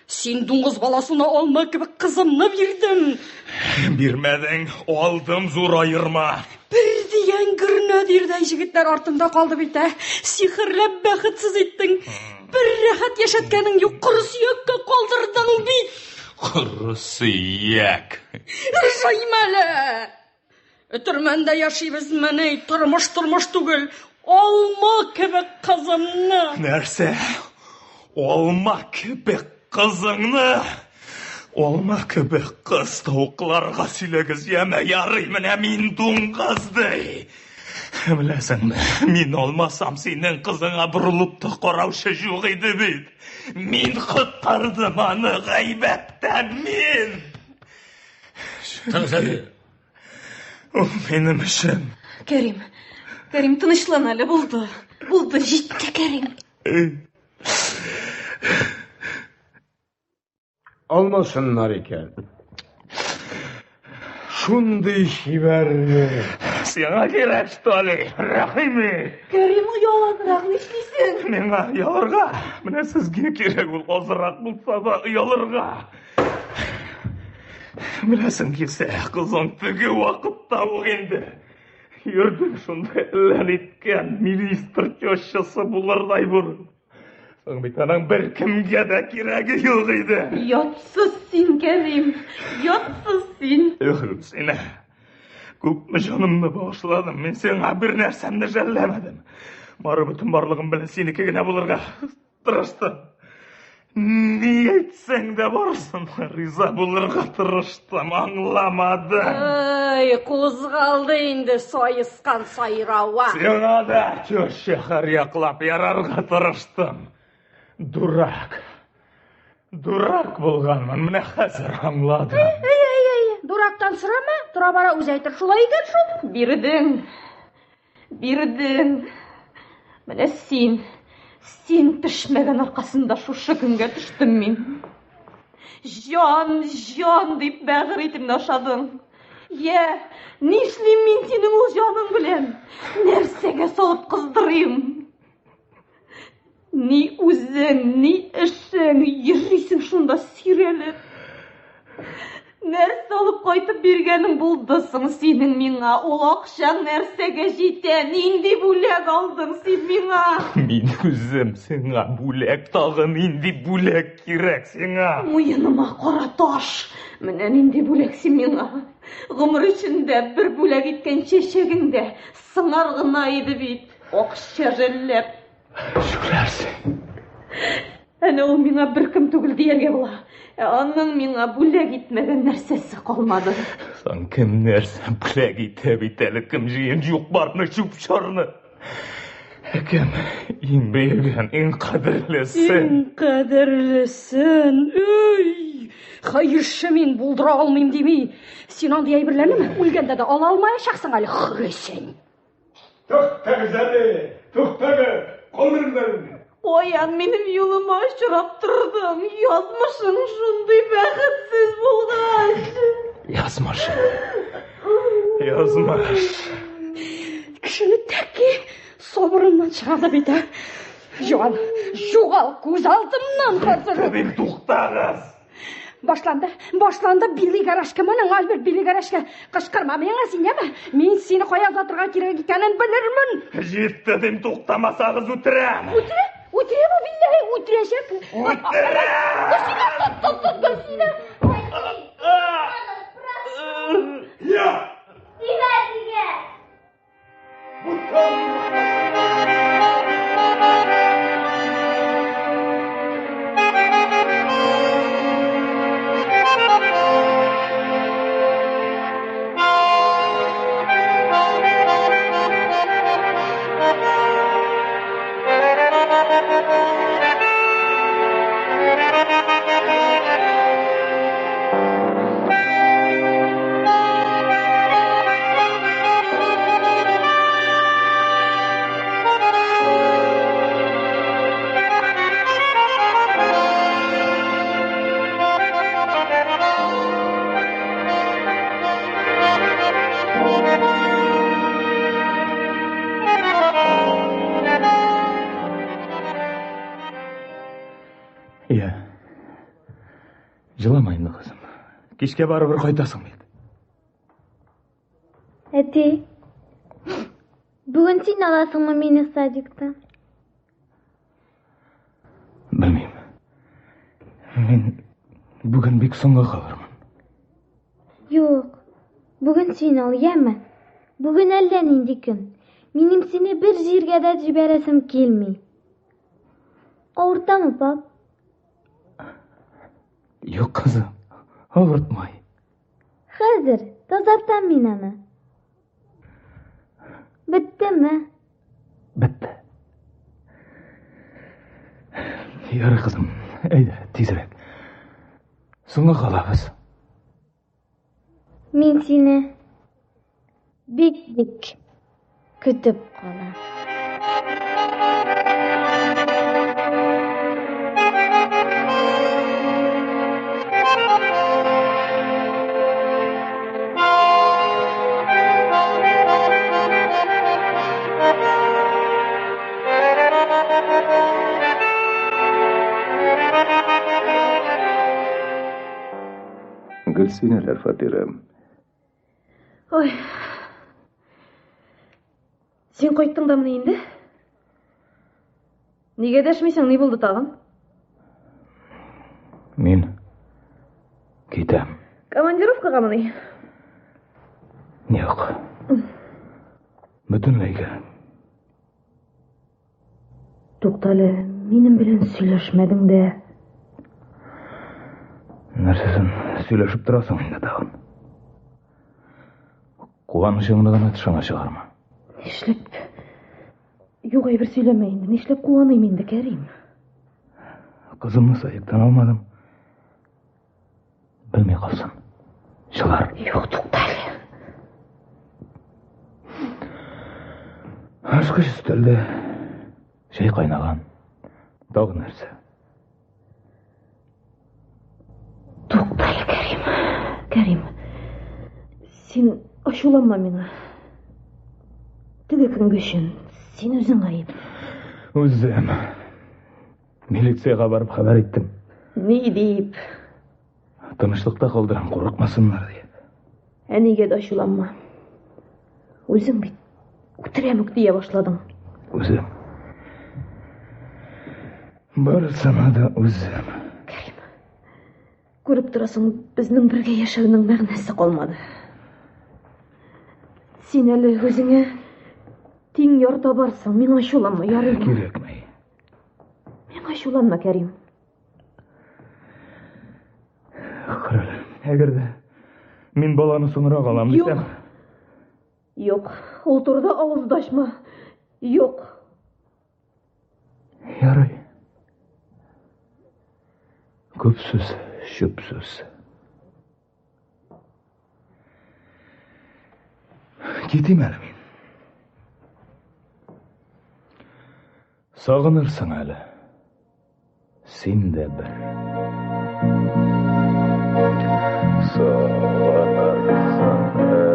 Син дуңгыз баласына алма кебек кызымны бирдең. Бирмәдең, алдым зур аерма. Бер дигән гөрнәдирдәй җегетләр артында калды бит, ә. Сихерләп бәхетсез иттең. Бер рәхәт яшәткәнең юк, коры сөяккә калдырдың бит. Коры сөяк. Ыржайма әле. Өтермәндә яшибезмени? Тормыш тормыш түгел. Алма кебек кызымны. Нәрсә? Алма кебек кызыңны? Алма кебек кыз тавыкларга сөйләгез, яме, ярый, менә мин дуңгыз ди. Беләсеңме, мин алмасам синең кызыңа борылып та караучы юк иде бит. Мин коткардым аны гайбәттән, мин. Тыныч әле. Ул минем өчен. Кәрим, Кәрим, тынычлан әле, булды. Булды, җитте, Кәрим. Алмасыннар икән. Шундый чибәрне. Сиңа кирәк, что ли, Рәхим ит. Кәрим, оялабрак нишлисең? Миңа оялырга. Менә сезгә кирәк ул азрак булса да оялырга. Беләсең килсә, кызың теге вакытта ук инде йөрдең шунда әллә ниткән министр тещасы булырдай булып. Соң бит аның беркемгә дә кирәге юк иде. Ятсыз син, Кәрим, ятсыз син. Гөлсинә, күпме җанымны багышладым, мин сиңа бер нәрсәмне жәлләмәдем. Бары бөтен барлыгым белән синеке генә булырга тырыштым. Ни әйтсәң дә барсын, риза булырга тырыштым, аңламадың. Ай, кузгалды инде саескан сайрава. Сиңа да теща һәр яклап ярарга тырыштым. Дурак. Дурак булганмын, менә хәзер аңладым. Әй, әй, әй, дурактан сорама, тора-бара үзе әйтер. Шулай икән шул. Бирдең. Бирдең. Менә син, син пешмәгән аркасында шушы көнгә төштем мин. Җан, җан дип бәгырь итемне ашадың. Йә, нишлим мин синең ул җаның белән? Нәрсәгә салып кыздырыйм? Ни үзең, ни эшең, йөрисең шунда сөйрәлеп. Нәрсә алып кайтып биргәнең булды соң синең миңа? Ул акчаң нәрсәгә җитә? Нинди бүләк алдың син миңа? Мин үзем сиңа бүләк, тагы нинди бүләк кирәк сиңа? Муеныма кара таш. Менә нинди бүләк син миңа. Гомер эчендә бер бүләк иткән чәчәгең дә сыңар гына иде бит. Акча жәлләп. Җүләр син. Әнә ул миңа беркем түгел дияргә була. Ә аның миңа бүләк итмәгән нәрсәсе калмады. Соң кем нәрсә бүләк итә бит әле, кем җыен юк-барны, чүп-чарны. Ә кем иң бөеген, иң кадерлесен? Иң кадерлесен. Өй! Хәерче мин булдыра алмыйм дими. Син андый әйберләрнеме үлгәндә дә ала алмаячаксың әле, хөрәсән. Туктагыз әле, туктагыз, калдырыңнар. Каян минем юлыма очрап тордың? Язмышың шундый бәхетсез булгач. Язмыш. Язмыш. Кешене тәки сабырыннан чыгарды бит, ә. Югал, югал күз алдымнан хәзер. Бик туктагыз. Башланды, башланды Билли гаражка моның, Альберт Билли гаражка. Кычкырма миңа син, яме? Мин сине кая озатырга кирәк икәнен белермен. Җитте дим, туктамасагыз үтерәм. Үтерә? Үтерә бу билләһи, үтерәчәк. Үтерә! Гөлсинә, тот, тот, тот, Гөлсинә. Иә. Җылама инде, кызым. Кичкә барыбер кайтасың бит. Әти, бүген син аласыңмы мине садиктан? Белмим. Мин бүген бик соңга калырмын. Юк, бүген син ал, яме? Бүген әллә нинди көн. Минем сине бер җиргә дә җибәрәсем килми. Авыртамы, пап? Юк, кызым, авыртмый. Хәзер тазартам мин аны. Беттеме? Бетте. Ярый, кызым, әйдә, тизрәк. Соңга калабыз. Мин сине бик-бик көтеп калам. Гөлсинәләр фатиры. Ой. Син кайттың да мени инде? Нигә дәшмисең, ни булды тагын? Мин китәм. Командировкага мени? Юк. Бөтенләйгә. Туктале, минем белән сөйләшмәдең дә. Нәрсәсен сөйләшеп торасың инде тагын? Куанычыңны гына тышыңа чыгарма. Нишләп? Юк әйбер сөйләмә инде. Нишләп куаныйм инде, Кәрим? Кызымны садиктан алмадым. Белми калсын. Җылар. Юк, туктале. Ачкыч өстәлдә. Чәй кайнаган. Тагы нәрсә? Туктале, Кәрим. Кәрим. Син ачуланма миңа. Теге көнге өчен син үзең гаеп. Үзем. Милициягә барып хәбәр иттем. Ни дип? Тынычлыкта калдырам, курыкмасыннар дип. Әнигә дә ачуланма. Үзең бит үтерәм үк дия башладың. Үзем. Барысына да үзем. Кәрим. Күреп торасың, безнең бергә яшәүнең мәгънәсе калмады. Син әле үзеңә тиң яр табарсың, миңа ачуланма, ярыймы? Кирәкми. Миңа ачуланма, Кәрим. Карале, әгәр дә мин баланы соңрак алам дисәм. Юк. Юк, ул турыда авыз да ачма. Юк. Ярый. Күп сүз, чүп сүз. Китим әле мин. Сагынырсың әле. Син дә бер. Сагынырсың әле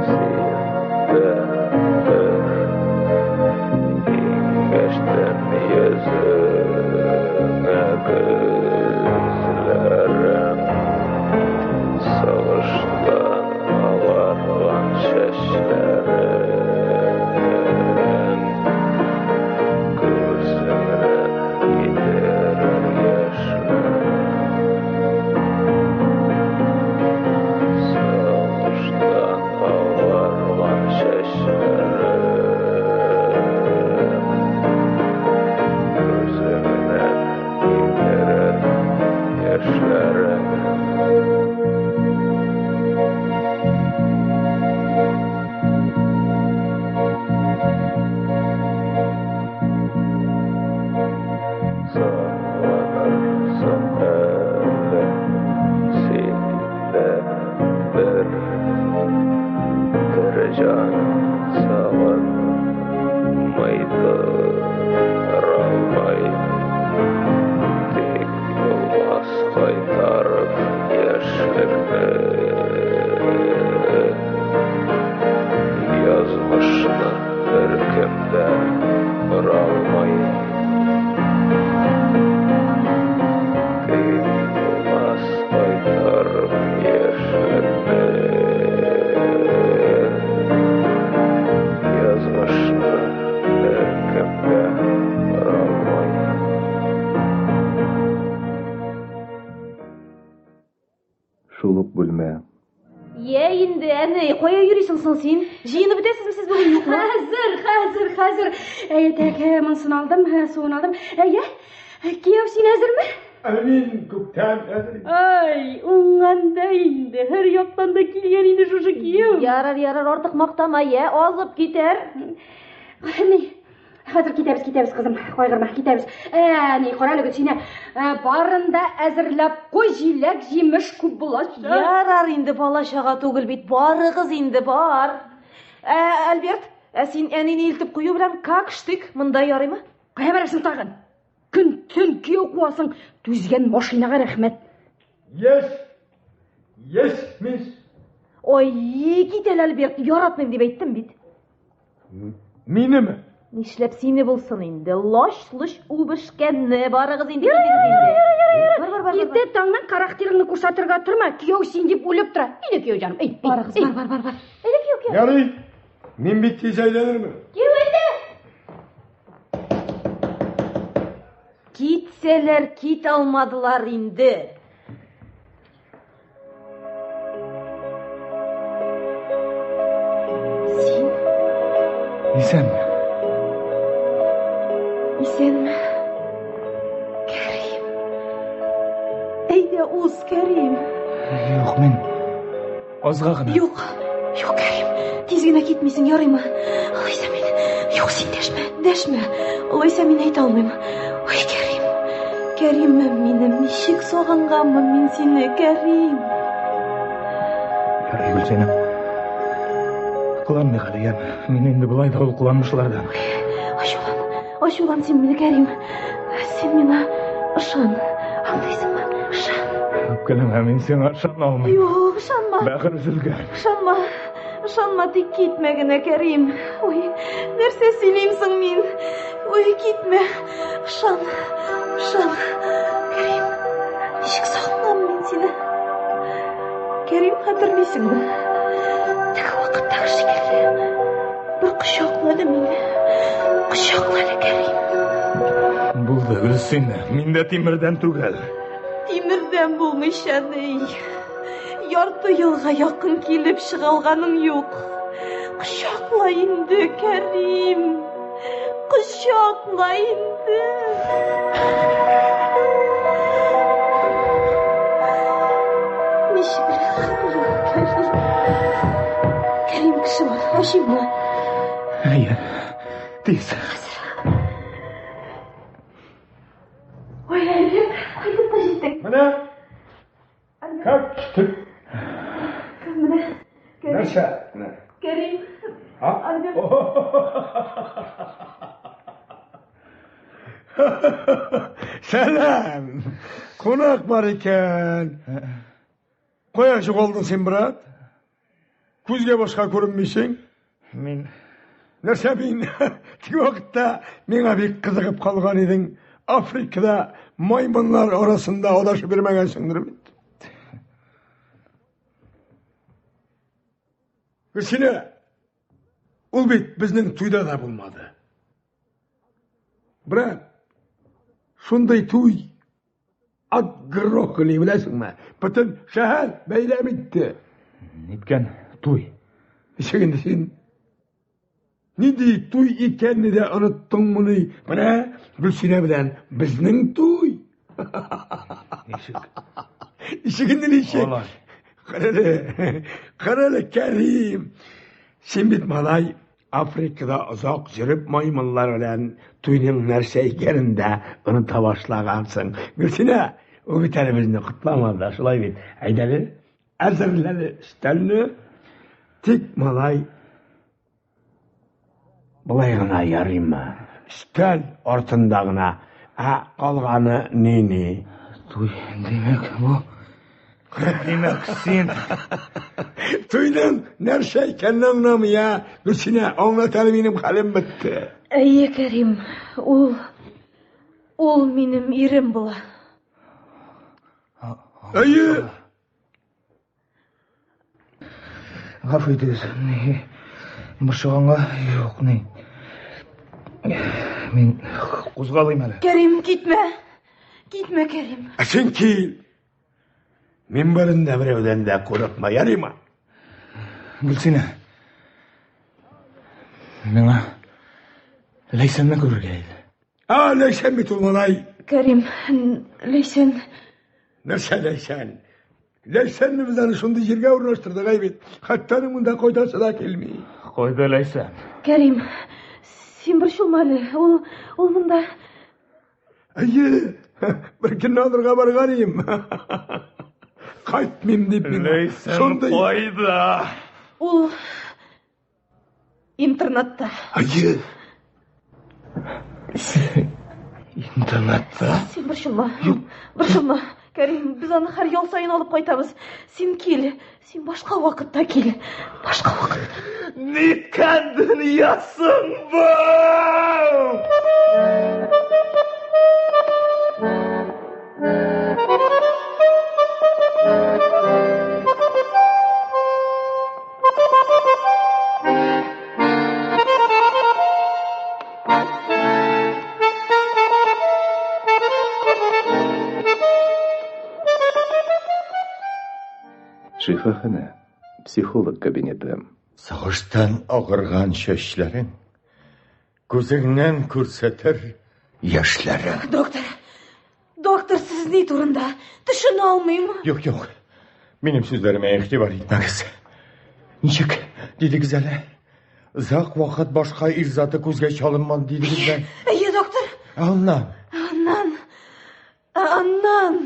син дә бер. Иңгәштән йөзеңә күзләрем Сагыштан агарган чәчләрем Күзеңне китерер яшьләр. җан сагынмый торалмый. Тик булмас кайтарып яшьлекне. Язмышны беркем дә боралмый. Тик булмас кайтарып яшьлекне. Язмышны беркем дә боралмый. Шул ук бүлмә. Йә инде, әни, кая йөрисең соң син? Җыенып бетәсезме сез бүген, юкмы? Хәзер, хәзер, хәзер. Әйе, тәк, монысын алдым, суын алдым. Әйе, кияү, син әзерме? Ә мин күптән әзер. Ай, уңган да инде, һәр яктан да килгән инде шушы кияү. Ярар, ярар, артык мактама, йә, азып китәр. Ни, хәзер китәбез, китәбез, кызым, кайгырма, китәбез. Ә, ни, кара әле, Гөлсинә, барын да әзерләп куй, җиләк, җимеш күп булачак. Ярар инде, бала-чага түгел бит, барыгыз инде, бар. Ә, Альберт, ә син әнине илтеп кую белән как штык монда ярыймы? Кая барасың тагын? Көн-төн кияү куасың, түзгән машинага рәхмәт. Yes! Yes, мисс. Ой, кит әле, Альберт, яратмыйм дип әйттем бит. Минеме? Нишләп сине булсын инде? Лоч-лоч үбешкәнне барыгыз инде, китегез инде. Бар, бар, бар, бар. Иртә таңнан характерыңны күрсәтергә торма, кияү син дип үлеп тора. Әйдә, кияү җаным, әй, Барыгыз, бар, бар, бар, бар. Әйдә, кияү, кияү. Ярый. Мин бит тиз әйләнермен. Кияү, әйдә. Китсәләр, китә алмадылар инде. Син Исәнме? исәнме? Кәрим. Әйдә, уз, Кәрим. Юк, мин азга гына. Юк, юк, Кәрим. Тиз генә китмисең, ярыймы? Алайса мин... Юк, син дәшмә, дәшмә. Алайса мин әйтә алмыйм. Ой, Кәрим. Кәримем минем, ничек сагынганмын мин сине, Кәрим. Ярый, Гөлсинә. Кыланмыйк әле, яме. Мин инде болай да ул кыланмышлардан. Ачулан, ачулан син мине, Кәрим. Син миңа ышан. Аңлыйсыңмы? Ышан. Үпкәләмә, мин сиңа ышана алмыйм. Юк, ышанма. Бәгырь өзелгән. Ышанма. Ышанма, тик китмә генә, Кәрим. Ой, нәрсә сөйлим соң мин? Ой, китмә. Ышан, ышан. Кәрим, ничек сагынам мин сине. Кәрим, хәтерлисеңме? Теге вакыттагы шикелле. Бер кочакла әле мине. Кочакла әле, Кәрим. Булды, Гөлсинә. Мин дә тимердән түгел. Тимердән булмыйча ни. Ярты елга якын килеп чыгалганың юк. Кочакла инде, Кәрим. Кочакла инде. Ничек рәхәт була, Кәрим. Кәрим кеше бар, ачыйммы? Әйе, тиз. Ой, Альберт, кайтып та җиттек. Менә как штык. Менә, Кәрим. Нәрсә? Менә. Кәрим. А? Альберт. Сәлам. Кунак бар икән. Кая югалдың син, брат? Күзгә башка күренмисең. Мин Нәрсә мин? Теге вакытта миңа бик кызыгып калган идең. Африкада маймыллар арасында адашып йөрмәгәнсеңдер бит. Гөлсинә, ул бит безнең туйда да булмады. Брат, шундый туй отгрохали, беләсеңме? Бөтен шәһәр бәйрәм итте. Ниткән туй? Ничек инде син? Нинди туй икәнне дә оныттыңмыни? Менә Гөлсинә белән безнең туй. Ничек? Ничек инде ничек? Алай. Карале, карале, Кәрим. Син бит малай Африкада озак йөреп маймыллар белән туйның нәрсә икәнен дә оныта башлагансың. Гөлсинә, ул бит әле безне котламады да, шулай бит. Әйдәле, әзерләле өстәлне. Тик малай. Болай гына ярыймы? Өстәл артында гына, ә калганы ни-ни? Туй, димәк, бу. Димәк, син. Туйның нәрсә икәнен аңламый, ә? Гөлсинә, аңлат әле, минем хәлем бетте. Әйе, Кәрим, ул ул минем ирем була. Әйе. Гафу итегез, ни борчыганга юк, ни. Мин кузгалыйм әле. Кәрим, китмә. Китмә, Кәрим. Ә син кил. Мин барында берәүдән дә курыкма, ярыймы? Гөлсинә. Миңа Ләйсәнне күрергә иде. А, Ләйсән бит ул малай. Кәрим, Ләйсән. Нәрсә Ләйсән? Ләйсәнне без аны шундый җиргә урнаштырдык әй бит. Хәтта аның монда кайтасы да килми. Кайда Ләйсән? Кәрим, син борчылма әле. Ул, ул монда. Әйе, бер көнне алырга барган идем. Кайтмыйм дип мин. Ләйсән Шундый. кайда? Ул интернатта. Әйе. Интернатта? Син борчылма. Борчылма. Кәрим, без аны һәр ял саен алып кайтабыз. Син кил. Син башка вакытта кил. Башка вакытта. Ниткән дөньясың бу? Шифаханә, психолог кабинеты. Сагыштан агырган чәчләрең, күзеңнән күрсәтер яшьләрең. Доктор, доктор, сез ни турында? Төшенә алмыйм. Юк, юк. Минем сүзләремә игътибар итмәгез. Ничек дидегез әле? Озак вакыт башка ир заты күзгә чалынмады дидегезме? Әйе, доктор. Ә аннан? Аннан. Аннан.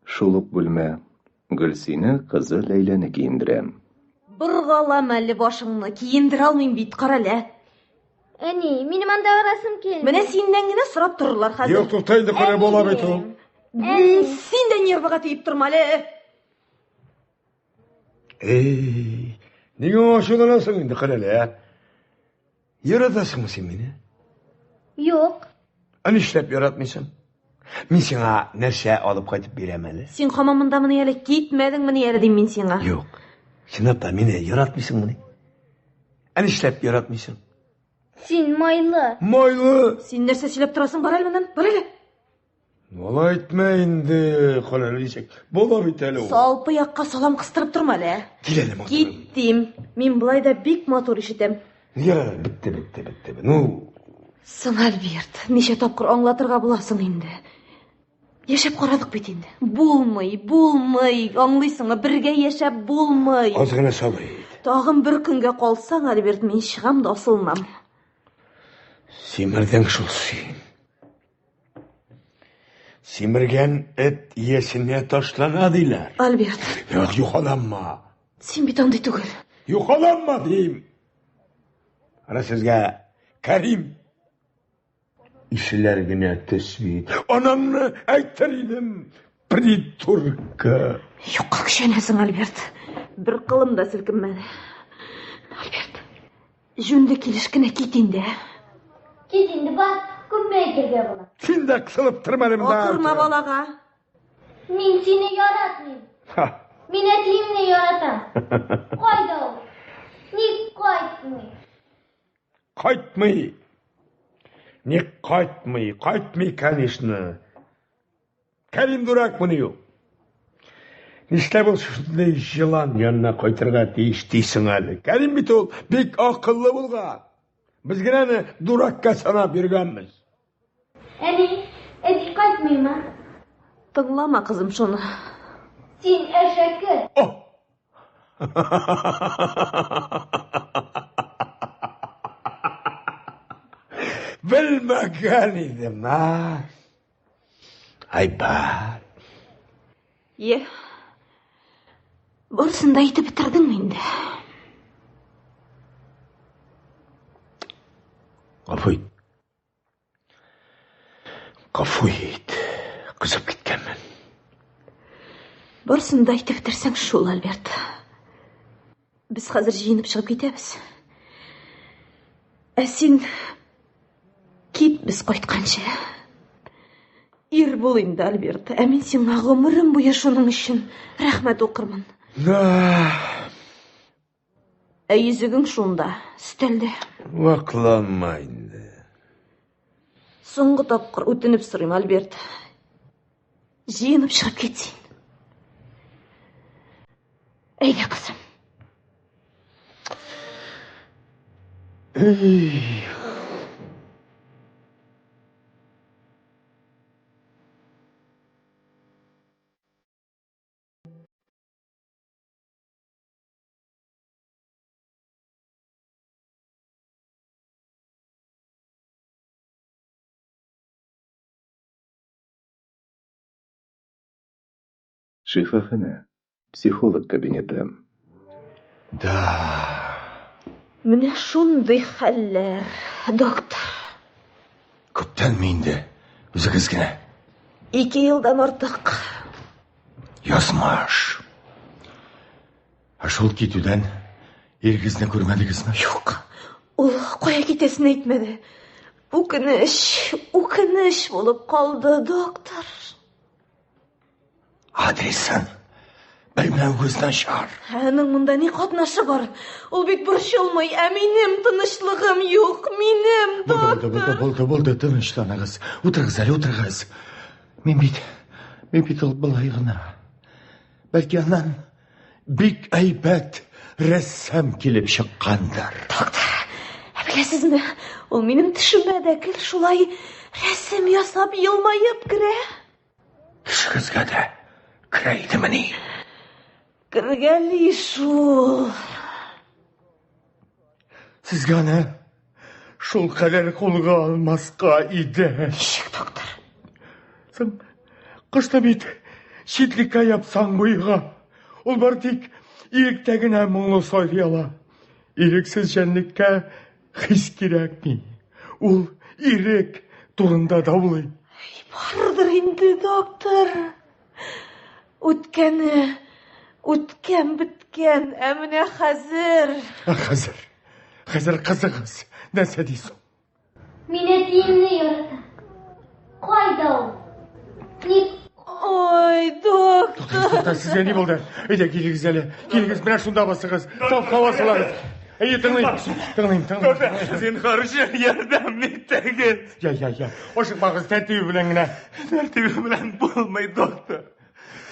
Шул ук бүлмә. Гөлсинә кызы Ләйләне киендерә. Боргалама әле башыңны, киендерә алмыйм бит, карале. Әни, минем анда барасым килми. Менә синнән генә сорап торырлар хәзер. Юк, тукта инде, кара була бит ул. Син дә нервыга тиеп торма әле. Эй, нигә ачуланасың инде, карале, ә? Яратасыңмы син мине? Юк. Ә нишләп яратмыйсың? Мин сиңа нәрсә алып кайтып бирәм әле? Син һаман мондамыни әле, китмәдеңмени әле дим мин сиңа. Юк. Чынлап та мине яратмыйсыңмыни? Ә нишләп яратмыйсың? Син майлы. Майлы. Син нәрсә сөйләп торасың, бар әле моннан, бар әле. Алай итмә инде, карале ничек. Була бит әле ул. Салпы якка салам кыстырып торма әле. Кил әле, матурым. Киттем. Мин болай да бик матур ишетәм. Ярар, бетте, бетте, бетте. Ну, Соң, Альберт, ничә тапкыр аңлатырга буласың инде? Яшәп карадык бит инде. Булмый, булмый, аңлыйсыңмы? Бергә яшәп булмый. Аз гына сабыр ит. Тагын бер көнгә калсаң, Альберт, мин чыгам да асылынам. Симердең шул син. Симергән эт иясенә ташлана диләр. Альберт. Юк, юхаланма. Син бит андый түгел. Юхаланма дим. Ана сезгә Кәрим ишеләр генә төс бит. Анаңны әйтер идем, притурка. Юкка көчәнәсең, Альберт. Бер кылым да селкенмәде. Альберт, җүнле килеш кенә кит инде. ә? Кит инде, бар, күпме әйтергә була. Син дә кысылып торма әле монда. Акырма балага. Мин сине яратмыйм. Ха. Мин әтиемне яратам. Кайда ул? Ник кайтмый? Кайтмый. Ник кайтмый? Кайтмый, конечно. Кәрим дуракмыни ул? Нишләп ул шушындый җылан янына кайтырга тиеш дисең әле? Кәрим бит ул бик акыллы булган. Без генә аны дуракка санап йөргәнбез. Әни, әти кайтмыймы? Тыңлама, кызым, шуны. Син әшәке. Белмәгән идем, а? Айбат. Е. Барысын да әйтеп бетердеңме инде? Гафу ит. Гафу ит. Кызып киткәнмен. Барысын да әйтеп бетерсәң шул, Альберт. Без хәзер җыенып чыгып китәбез. Ә син кит без кайтканчы. Ир бул инде, Альберт. Ә мин сиңа гомерем буе шуның өчен рәхмәт укырмын. Да. Ә йөзегең шунда, өстәлдә. Вакланма инде. Соңгы тапкыр үтенеп сорыйм, Альберт. Җыенып чыгып кит син. Әйдә, кызым. Эх. Шифаханә, психолог кабинеты. Да. Менә шундый хәлләр, доктор. Күптәнме инде үзегез генә? Ике елдан артык. Язмыш. Ә шул китүдән ирегезне күрмәдегезме? Юк. Ул кая китәсен әйтмәде. Үкенеч, үкенеч булып калды, доктор. Адресын белмәвегез начар. Аның монда ни катнашы бар? Ул бит борчылмый, ә минем тынычлыгым юк, минем, доктор. Булды, булды, булды, булды, тынычланыгыз. Утырыгыз әле, утырыгыз. Мин бит, мин бит ул болай гына. Бәлки аннан бик әйбәт рәссам килеп чыккандыр. Доктор, ә беләсезме, ул минем төшемә дә гел шулай рәсем ясап елмаеп керә. Төшегезгә дә керә идемени? Кергәли шул. Сезгә аны шул кадәр кулга алмаска иде. Ничек, доктор? Соң, кышта бит читлеккә япсаң буйга. Ул бар тик иректә генә моңлы сайрый ала. Ирексез җәнлеккә хис кирәкми. Ул ирек турында даулый. Бардыр инде, доктор. Үткәне, үткән беткән, ә менә хәзер. Ә хәзер, хәзер кызыгыз, нәрсә дисең? Мин әтиемне яратам. Кайда ул? Ник? Ой, доктор. Туктагыз, туктагыз, сезгә ни булды? Әйдә, килегез әле. Килегез, менә шунда басыгыз. Саф һава сулагыз. Әйе, тыңлыйм. Тыңлыйм, тыңлыйм. Зинһар өчен ярдәм итегез. Я, я, я. Ашыкмагыз, тәртибе белән генә. Тәртибе белән булмый, доктор.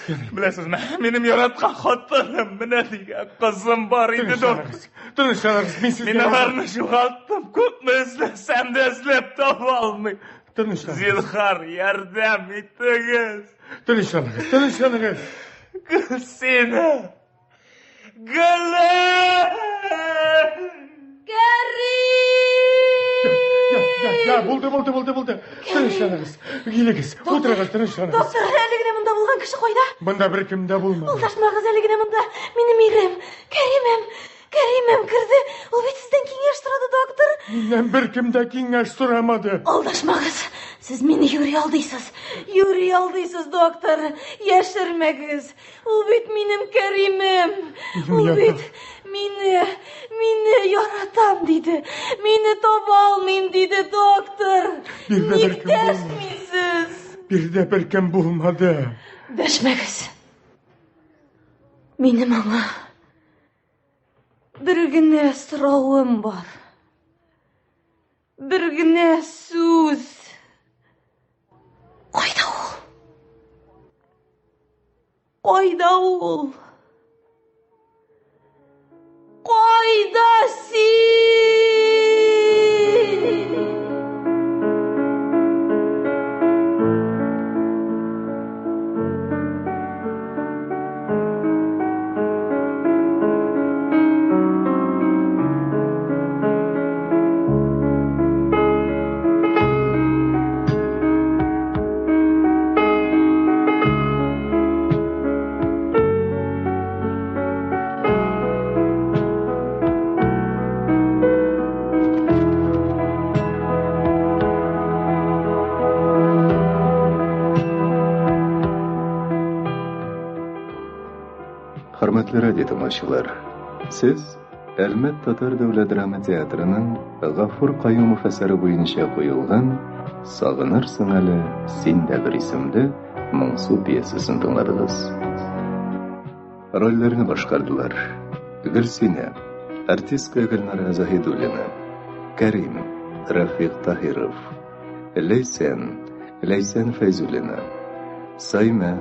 Беләсезме, минем яраткан хатыным, менә дигән кызым бар иде, доктор. Тынычланыгыз, мин сезгә... Мин аларны югалттым, күпме эзләсәм дә эзләп таба алмыйм. Тынычланыгыз. Зинһар, ярдәм итегез. Тынычланыгыз, тынычланыгыз. Гөлсинә! Гөлем! Кәрим! Я, я, я, булды, булды, булды, булды. Тынычланыгыз. Килегез, утырыгыз, тынычланыгыз. Доктор, әле генә монда булган кеше кайда? Монда беркем дә булмады. Алдашмагыз, әле генә монда минем ирем, Кәримем, Кәримем керде. Ул бит сездән киңәш сорады, доктор. Миннән беркем дә киңәш сорамады. Алдашмагыз. Сез мине юри алдыйсыз. Юри алдыйсыз, доктор. Яшермәгез. Ул бит минем Кәримем. Ул бит мине, мине яратам диде. Мине таба алмыйм диде, доктор. Ник дәшмисез? Биредә беркем булмады. Дәшмәгез. Минем аңа бер генә соравым бар. Бер генә сүз. Кайда ул? Кайда ул? Кайда син? Хөрмәтле радио тыңлаучылар, сез Әлмәт татар дәүләт драма театрының Гафур Каюмов әсәре буенча куелган Сагынырсың әле син дә бер исемле моңсу пьесасын тыңладыгыз. Рольләрне башкардылар: Гөлсинә, артистка Гөлнара Заһидуллина, Кәрим, Рафик Таһиров, Ләйсән, Ләйсән Фәйзуллина, Саймә,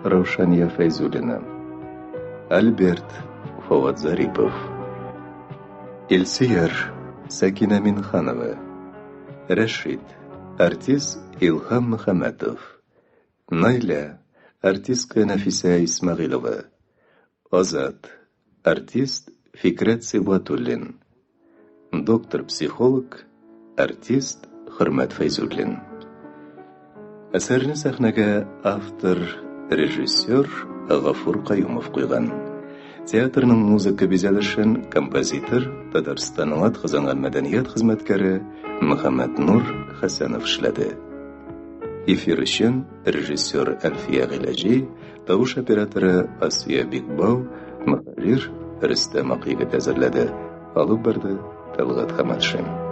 Раушания Фәйзуллина, Альберт, Фават Зарипов, Илсөяр, Сәкинә Минханова, Рәшит, артист Илһам Мөхәммәтов, Наилә, артистка Нәфисә Исмәгыйлова, Азат, артист Фикрәт Сибгатуллин, доктор-психолог, артист Хөрмәт Фәйзуллин. Әсәрне сәхнәгә автор, режиссер Гафур Каюмов куйган. Театрның музыка бизәлешен композитор, Татарстанның атказанган мәдәният хезмәткәре Мөхәммәтнур Хәсәнов эшләде. Эфир өчен режиссер Әлфия Гыйләҗи, тавыш операторы Асия Бикбау, мөхәррир Рөстәм Акъегет әзерләде. Алып барды Тәлгать Хаматшин.